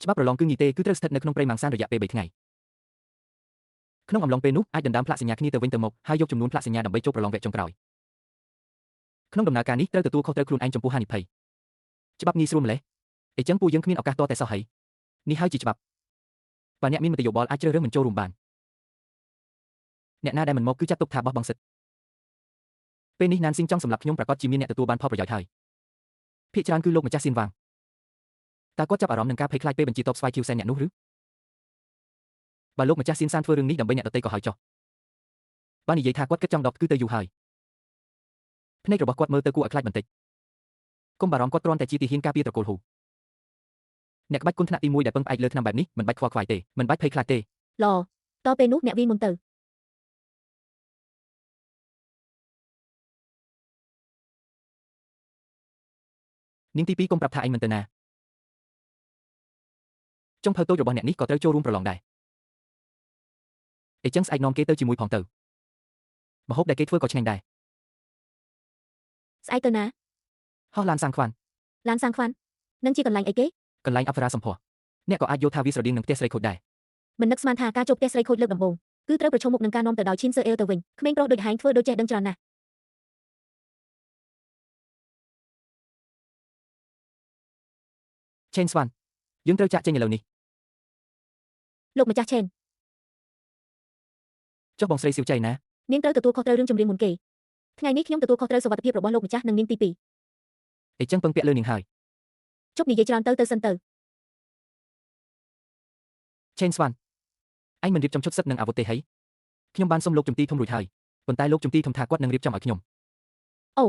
B: ច្បាប់ប្រឡងគឺងាយទេគឺត្រូវស្ថិតនៅក្នុងព្រៃម៉ាំងសានរយៈពេល3ថ្ងៃក្នុងអំឡុងពេលនោះអាចដណ្ដើមផ្លាកសញ្ញាគ្នាទៅវិញទៅមកហើយយកចំនួនផ្លាកសញ្ញាដើម្បីចូលប្រឡងវគ្គចុងក្រោយក្នុងដំណើរការនេះត្រូវទទួលខុសត្រូវខ្លួនឯងចំពោះហានិភ័យច្បាប់ងាយស្រួលម្ល៉េះអីចឹងពួកយើងគ្មានឱកាសតតែសោះហើយនេះហើយជាច្បាប់បើអ្នកមានមតិយោបល់អាចជ្រើសរើសមិនចូលរួមបានអ្នកណាដែលមិនមកគឺចាត់ទុកថាបោះបង់សិទ្ធិពេលនេះណានស៊ីងចង់សម្លាប់ខ្ញុំប្រកាសជាមានអ្នកទទួលបានផលប្រយោជន៍ហើយភាគច្រើនគឺលោកម្ចាស់សៀនវ៉ាងតើគាត់ចាប់អារម្មណ៍នឹងការភ័យខ្លាចពេលបញ្ជាតបស្វាយខៀវសែនអ្នកនោះឬបើលោកម្ចាស់សៀនសានធ្វើរឿងនេះដើម្បីអ្នកដទៃក៏ហើយចុះបើនិយាយថាគាត់គិតចង់ដកគឺទៅយូរហើយភ្នែករបស់គាត់មើលទៅគួរឲ្យខ្លាចបន្តិចកុំបារម្ភគាត់គ្រាន់តែជាទាហានការពារត្រកូលហ៊ូអ្នកក្បាច់គុណថ្នាក់ទី1ដែលពឹងផ្អែកលើថ្នាំបែបនេះមិនបាច់ខ្វល់ខ្វាយទេមិនបាច់ភ័យខ្លាចទេ
A: ល្អតពេលនោះអ្នកវាយមុនទៅ
B: នាងទី2កុំប្រាប់ថាឯងមិនទៅណាចុងភៅតូចរបស់អ្នកនេះក៏ត្រូវចូលរួមប្រឡងដែរអីចឹងស្អែកនាំគេទៅជាមួយផងទៅម្ហូបដែលគេធ្វើក៏ឆ្ងាញ់ដែរ
A: ស្អែកទៅណា
B: ហោះឡានសាងខ្វាន់
A: ឡានសាងខ្វាន់នឹងជាកន្លែងអីគេ
B: កន្លែងអប្សរាសម្ផស្សអ្នកក៏អាចយល់ថាវាស្រដៀងនឹងផ្ទះស្រីខូចដែរ
A: មិននឹកស្មានថាការចូលផ្ទះស្រីខូចលើកដំបូងគឺត្រូវប្រឈមមុខនឹងការនាំទៅដោយឈីនសឺអេលទៅវិញក្មេងប្រុសដូចហែងធ្វើដូចចេះដឹងច្រើនណាស់
B: ឆេនស្វាន់យើងត្រូវចាក់ចេញឥឡូវនេះ
A: លោកម្ចាស់ឆេន
B: ចុះបងស្រីសៀវចៃណា
A: នាងត្រូវទទួលខុសត្រូវរឿងចម្រៀងមុនគេថ្ងៃនេះខ្ញុំទទួលខុសត្រូវសុវត្ថិភាពរបស់លោកម្ចាស់និងនាងទី2
B: អីចឹងពឹងពាក់លើនាងហើយ
A: ជប់និយាយច្រើនទៅទៅសិនទៅ
B: ឆេនស្វាន់ឯងមិនរៀបចំឈុតសិតនឹងអាវុធទេហីខ្ញុំបានសុំលោកជំទាវធំរួចហើយប៉ុន្តែលោកជំទាវធំថាគាត់នឹងរៀបចំឲ្យខ្ញុំ
A: អូ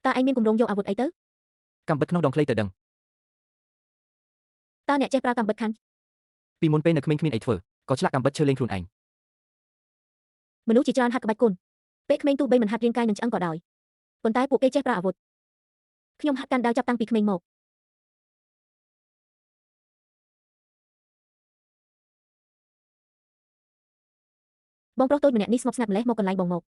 A: តើឯងមានគម្រោងយកអាវុធអីទៅ
B: កំបិតក្នុងដងខ្លីទៅដឹង
A: តើអ្នកចេះប្រើកំបិតខាន់
B: ពីមុនពេលនៅក្មេងគ្មានអីធ្វើក៏ឆ្លាក់កំបិតឈើលេងខ្លួនឯង
A: មនុស្សជាច្រើនហាត់ក្បាច់គុណពេលក្មេងទោះបីមិនហាត់រាងកាយនឹងឆ្អឹងក៏ដោយប៉ុន្តែពួកគេចេះប្រើអាវុធខ្ញុំហាត់កាន់ដាវចាប់តាំងពីក្មេងមកបងប្រុសតូចម្នាក់នេះស្ងប់ស្ងាត់ម្ល៉េះមកកន្លែងបងមក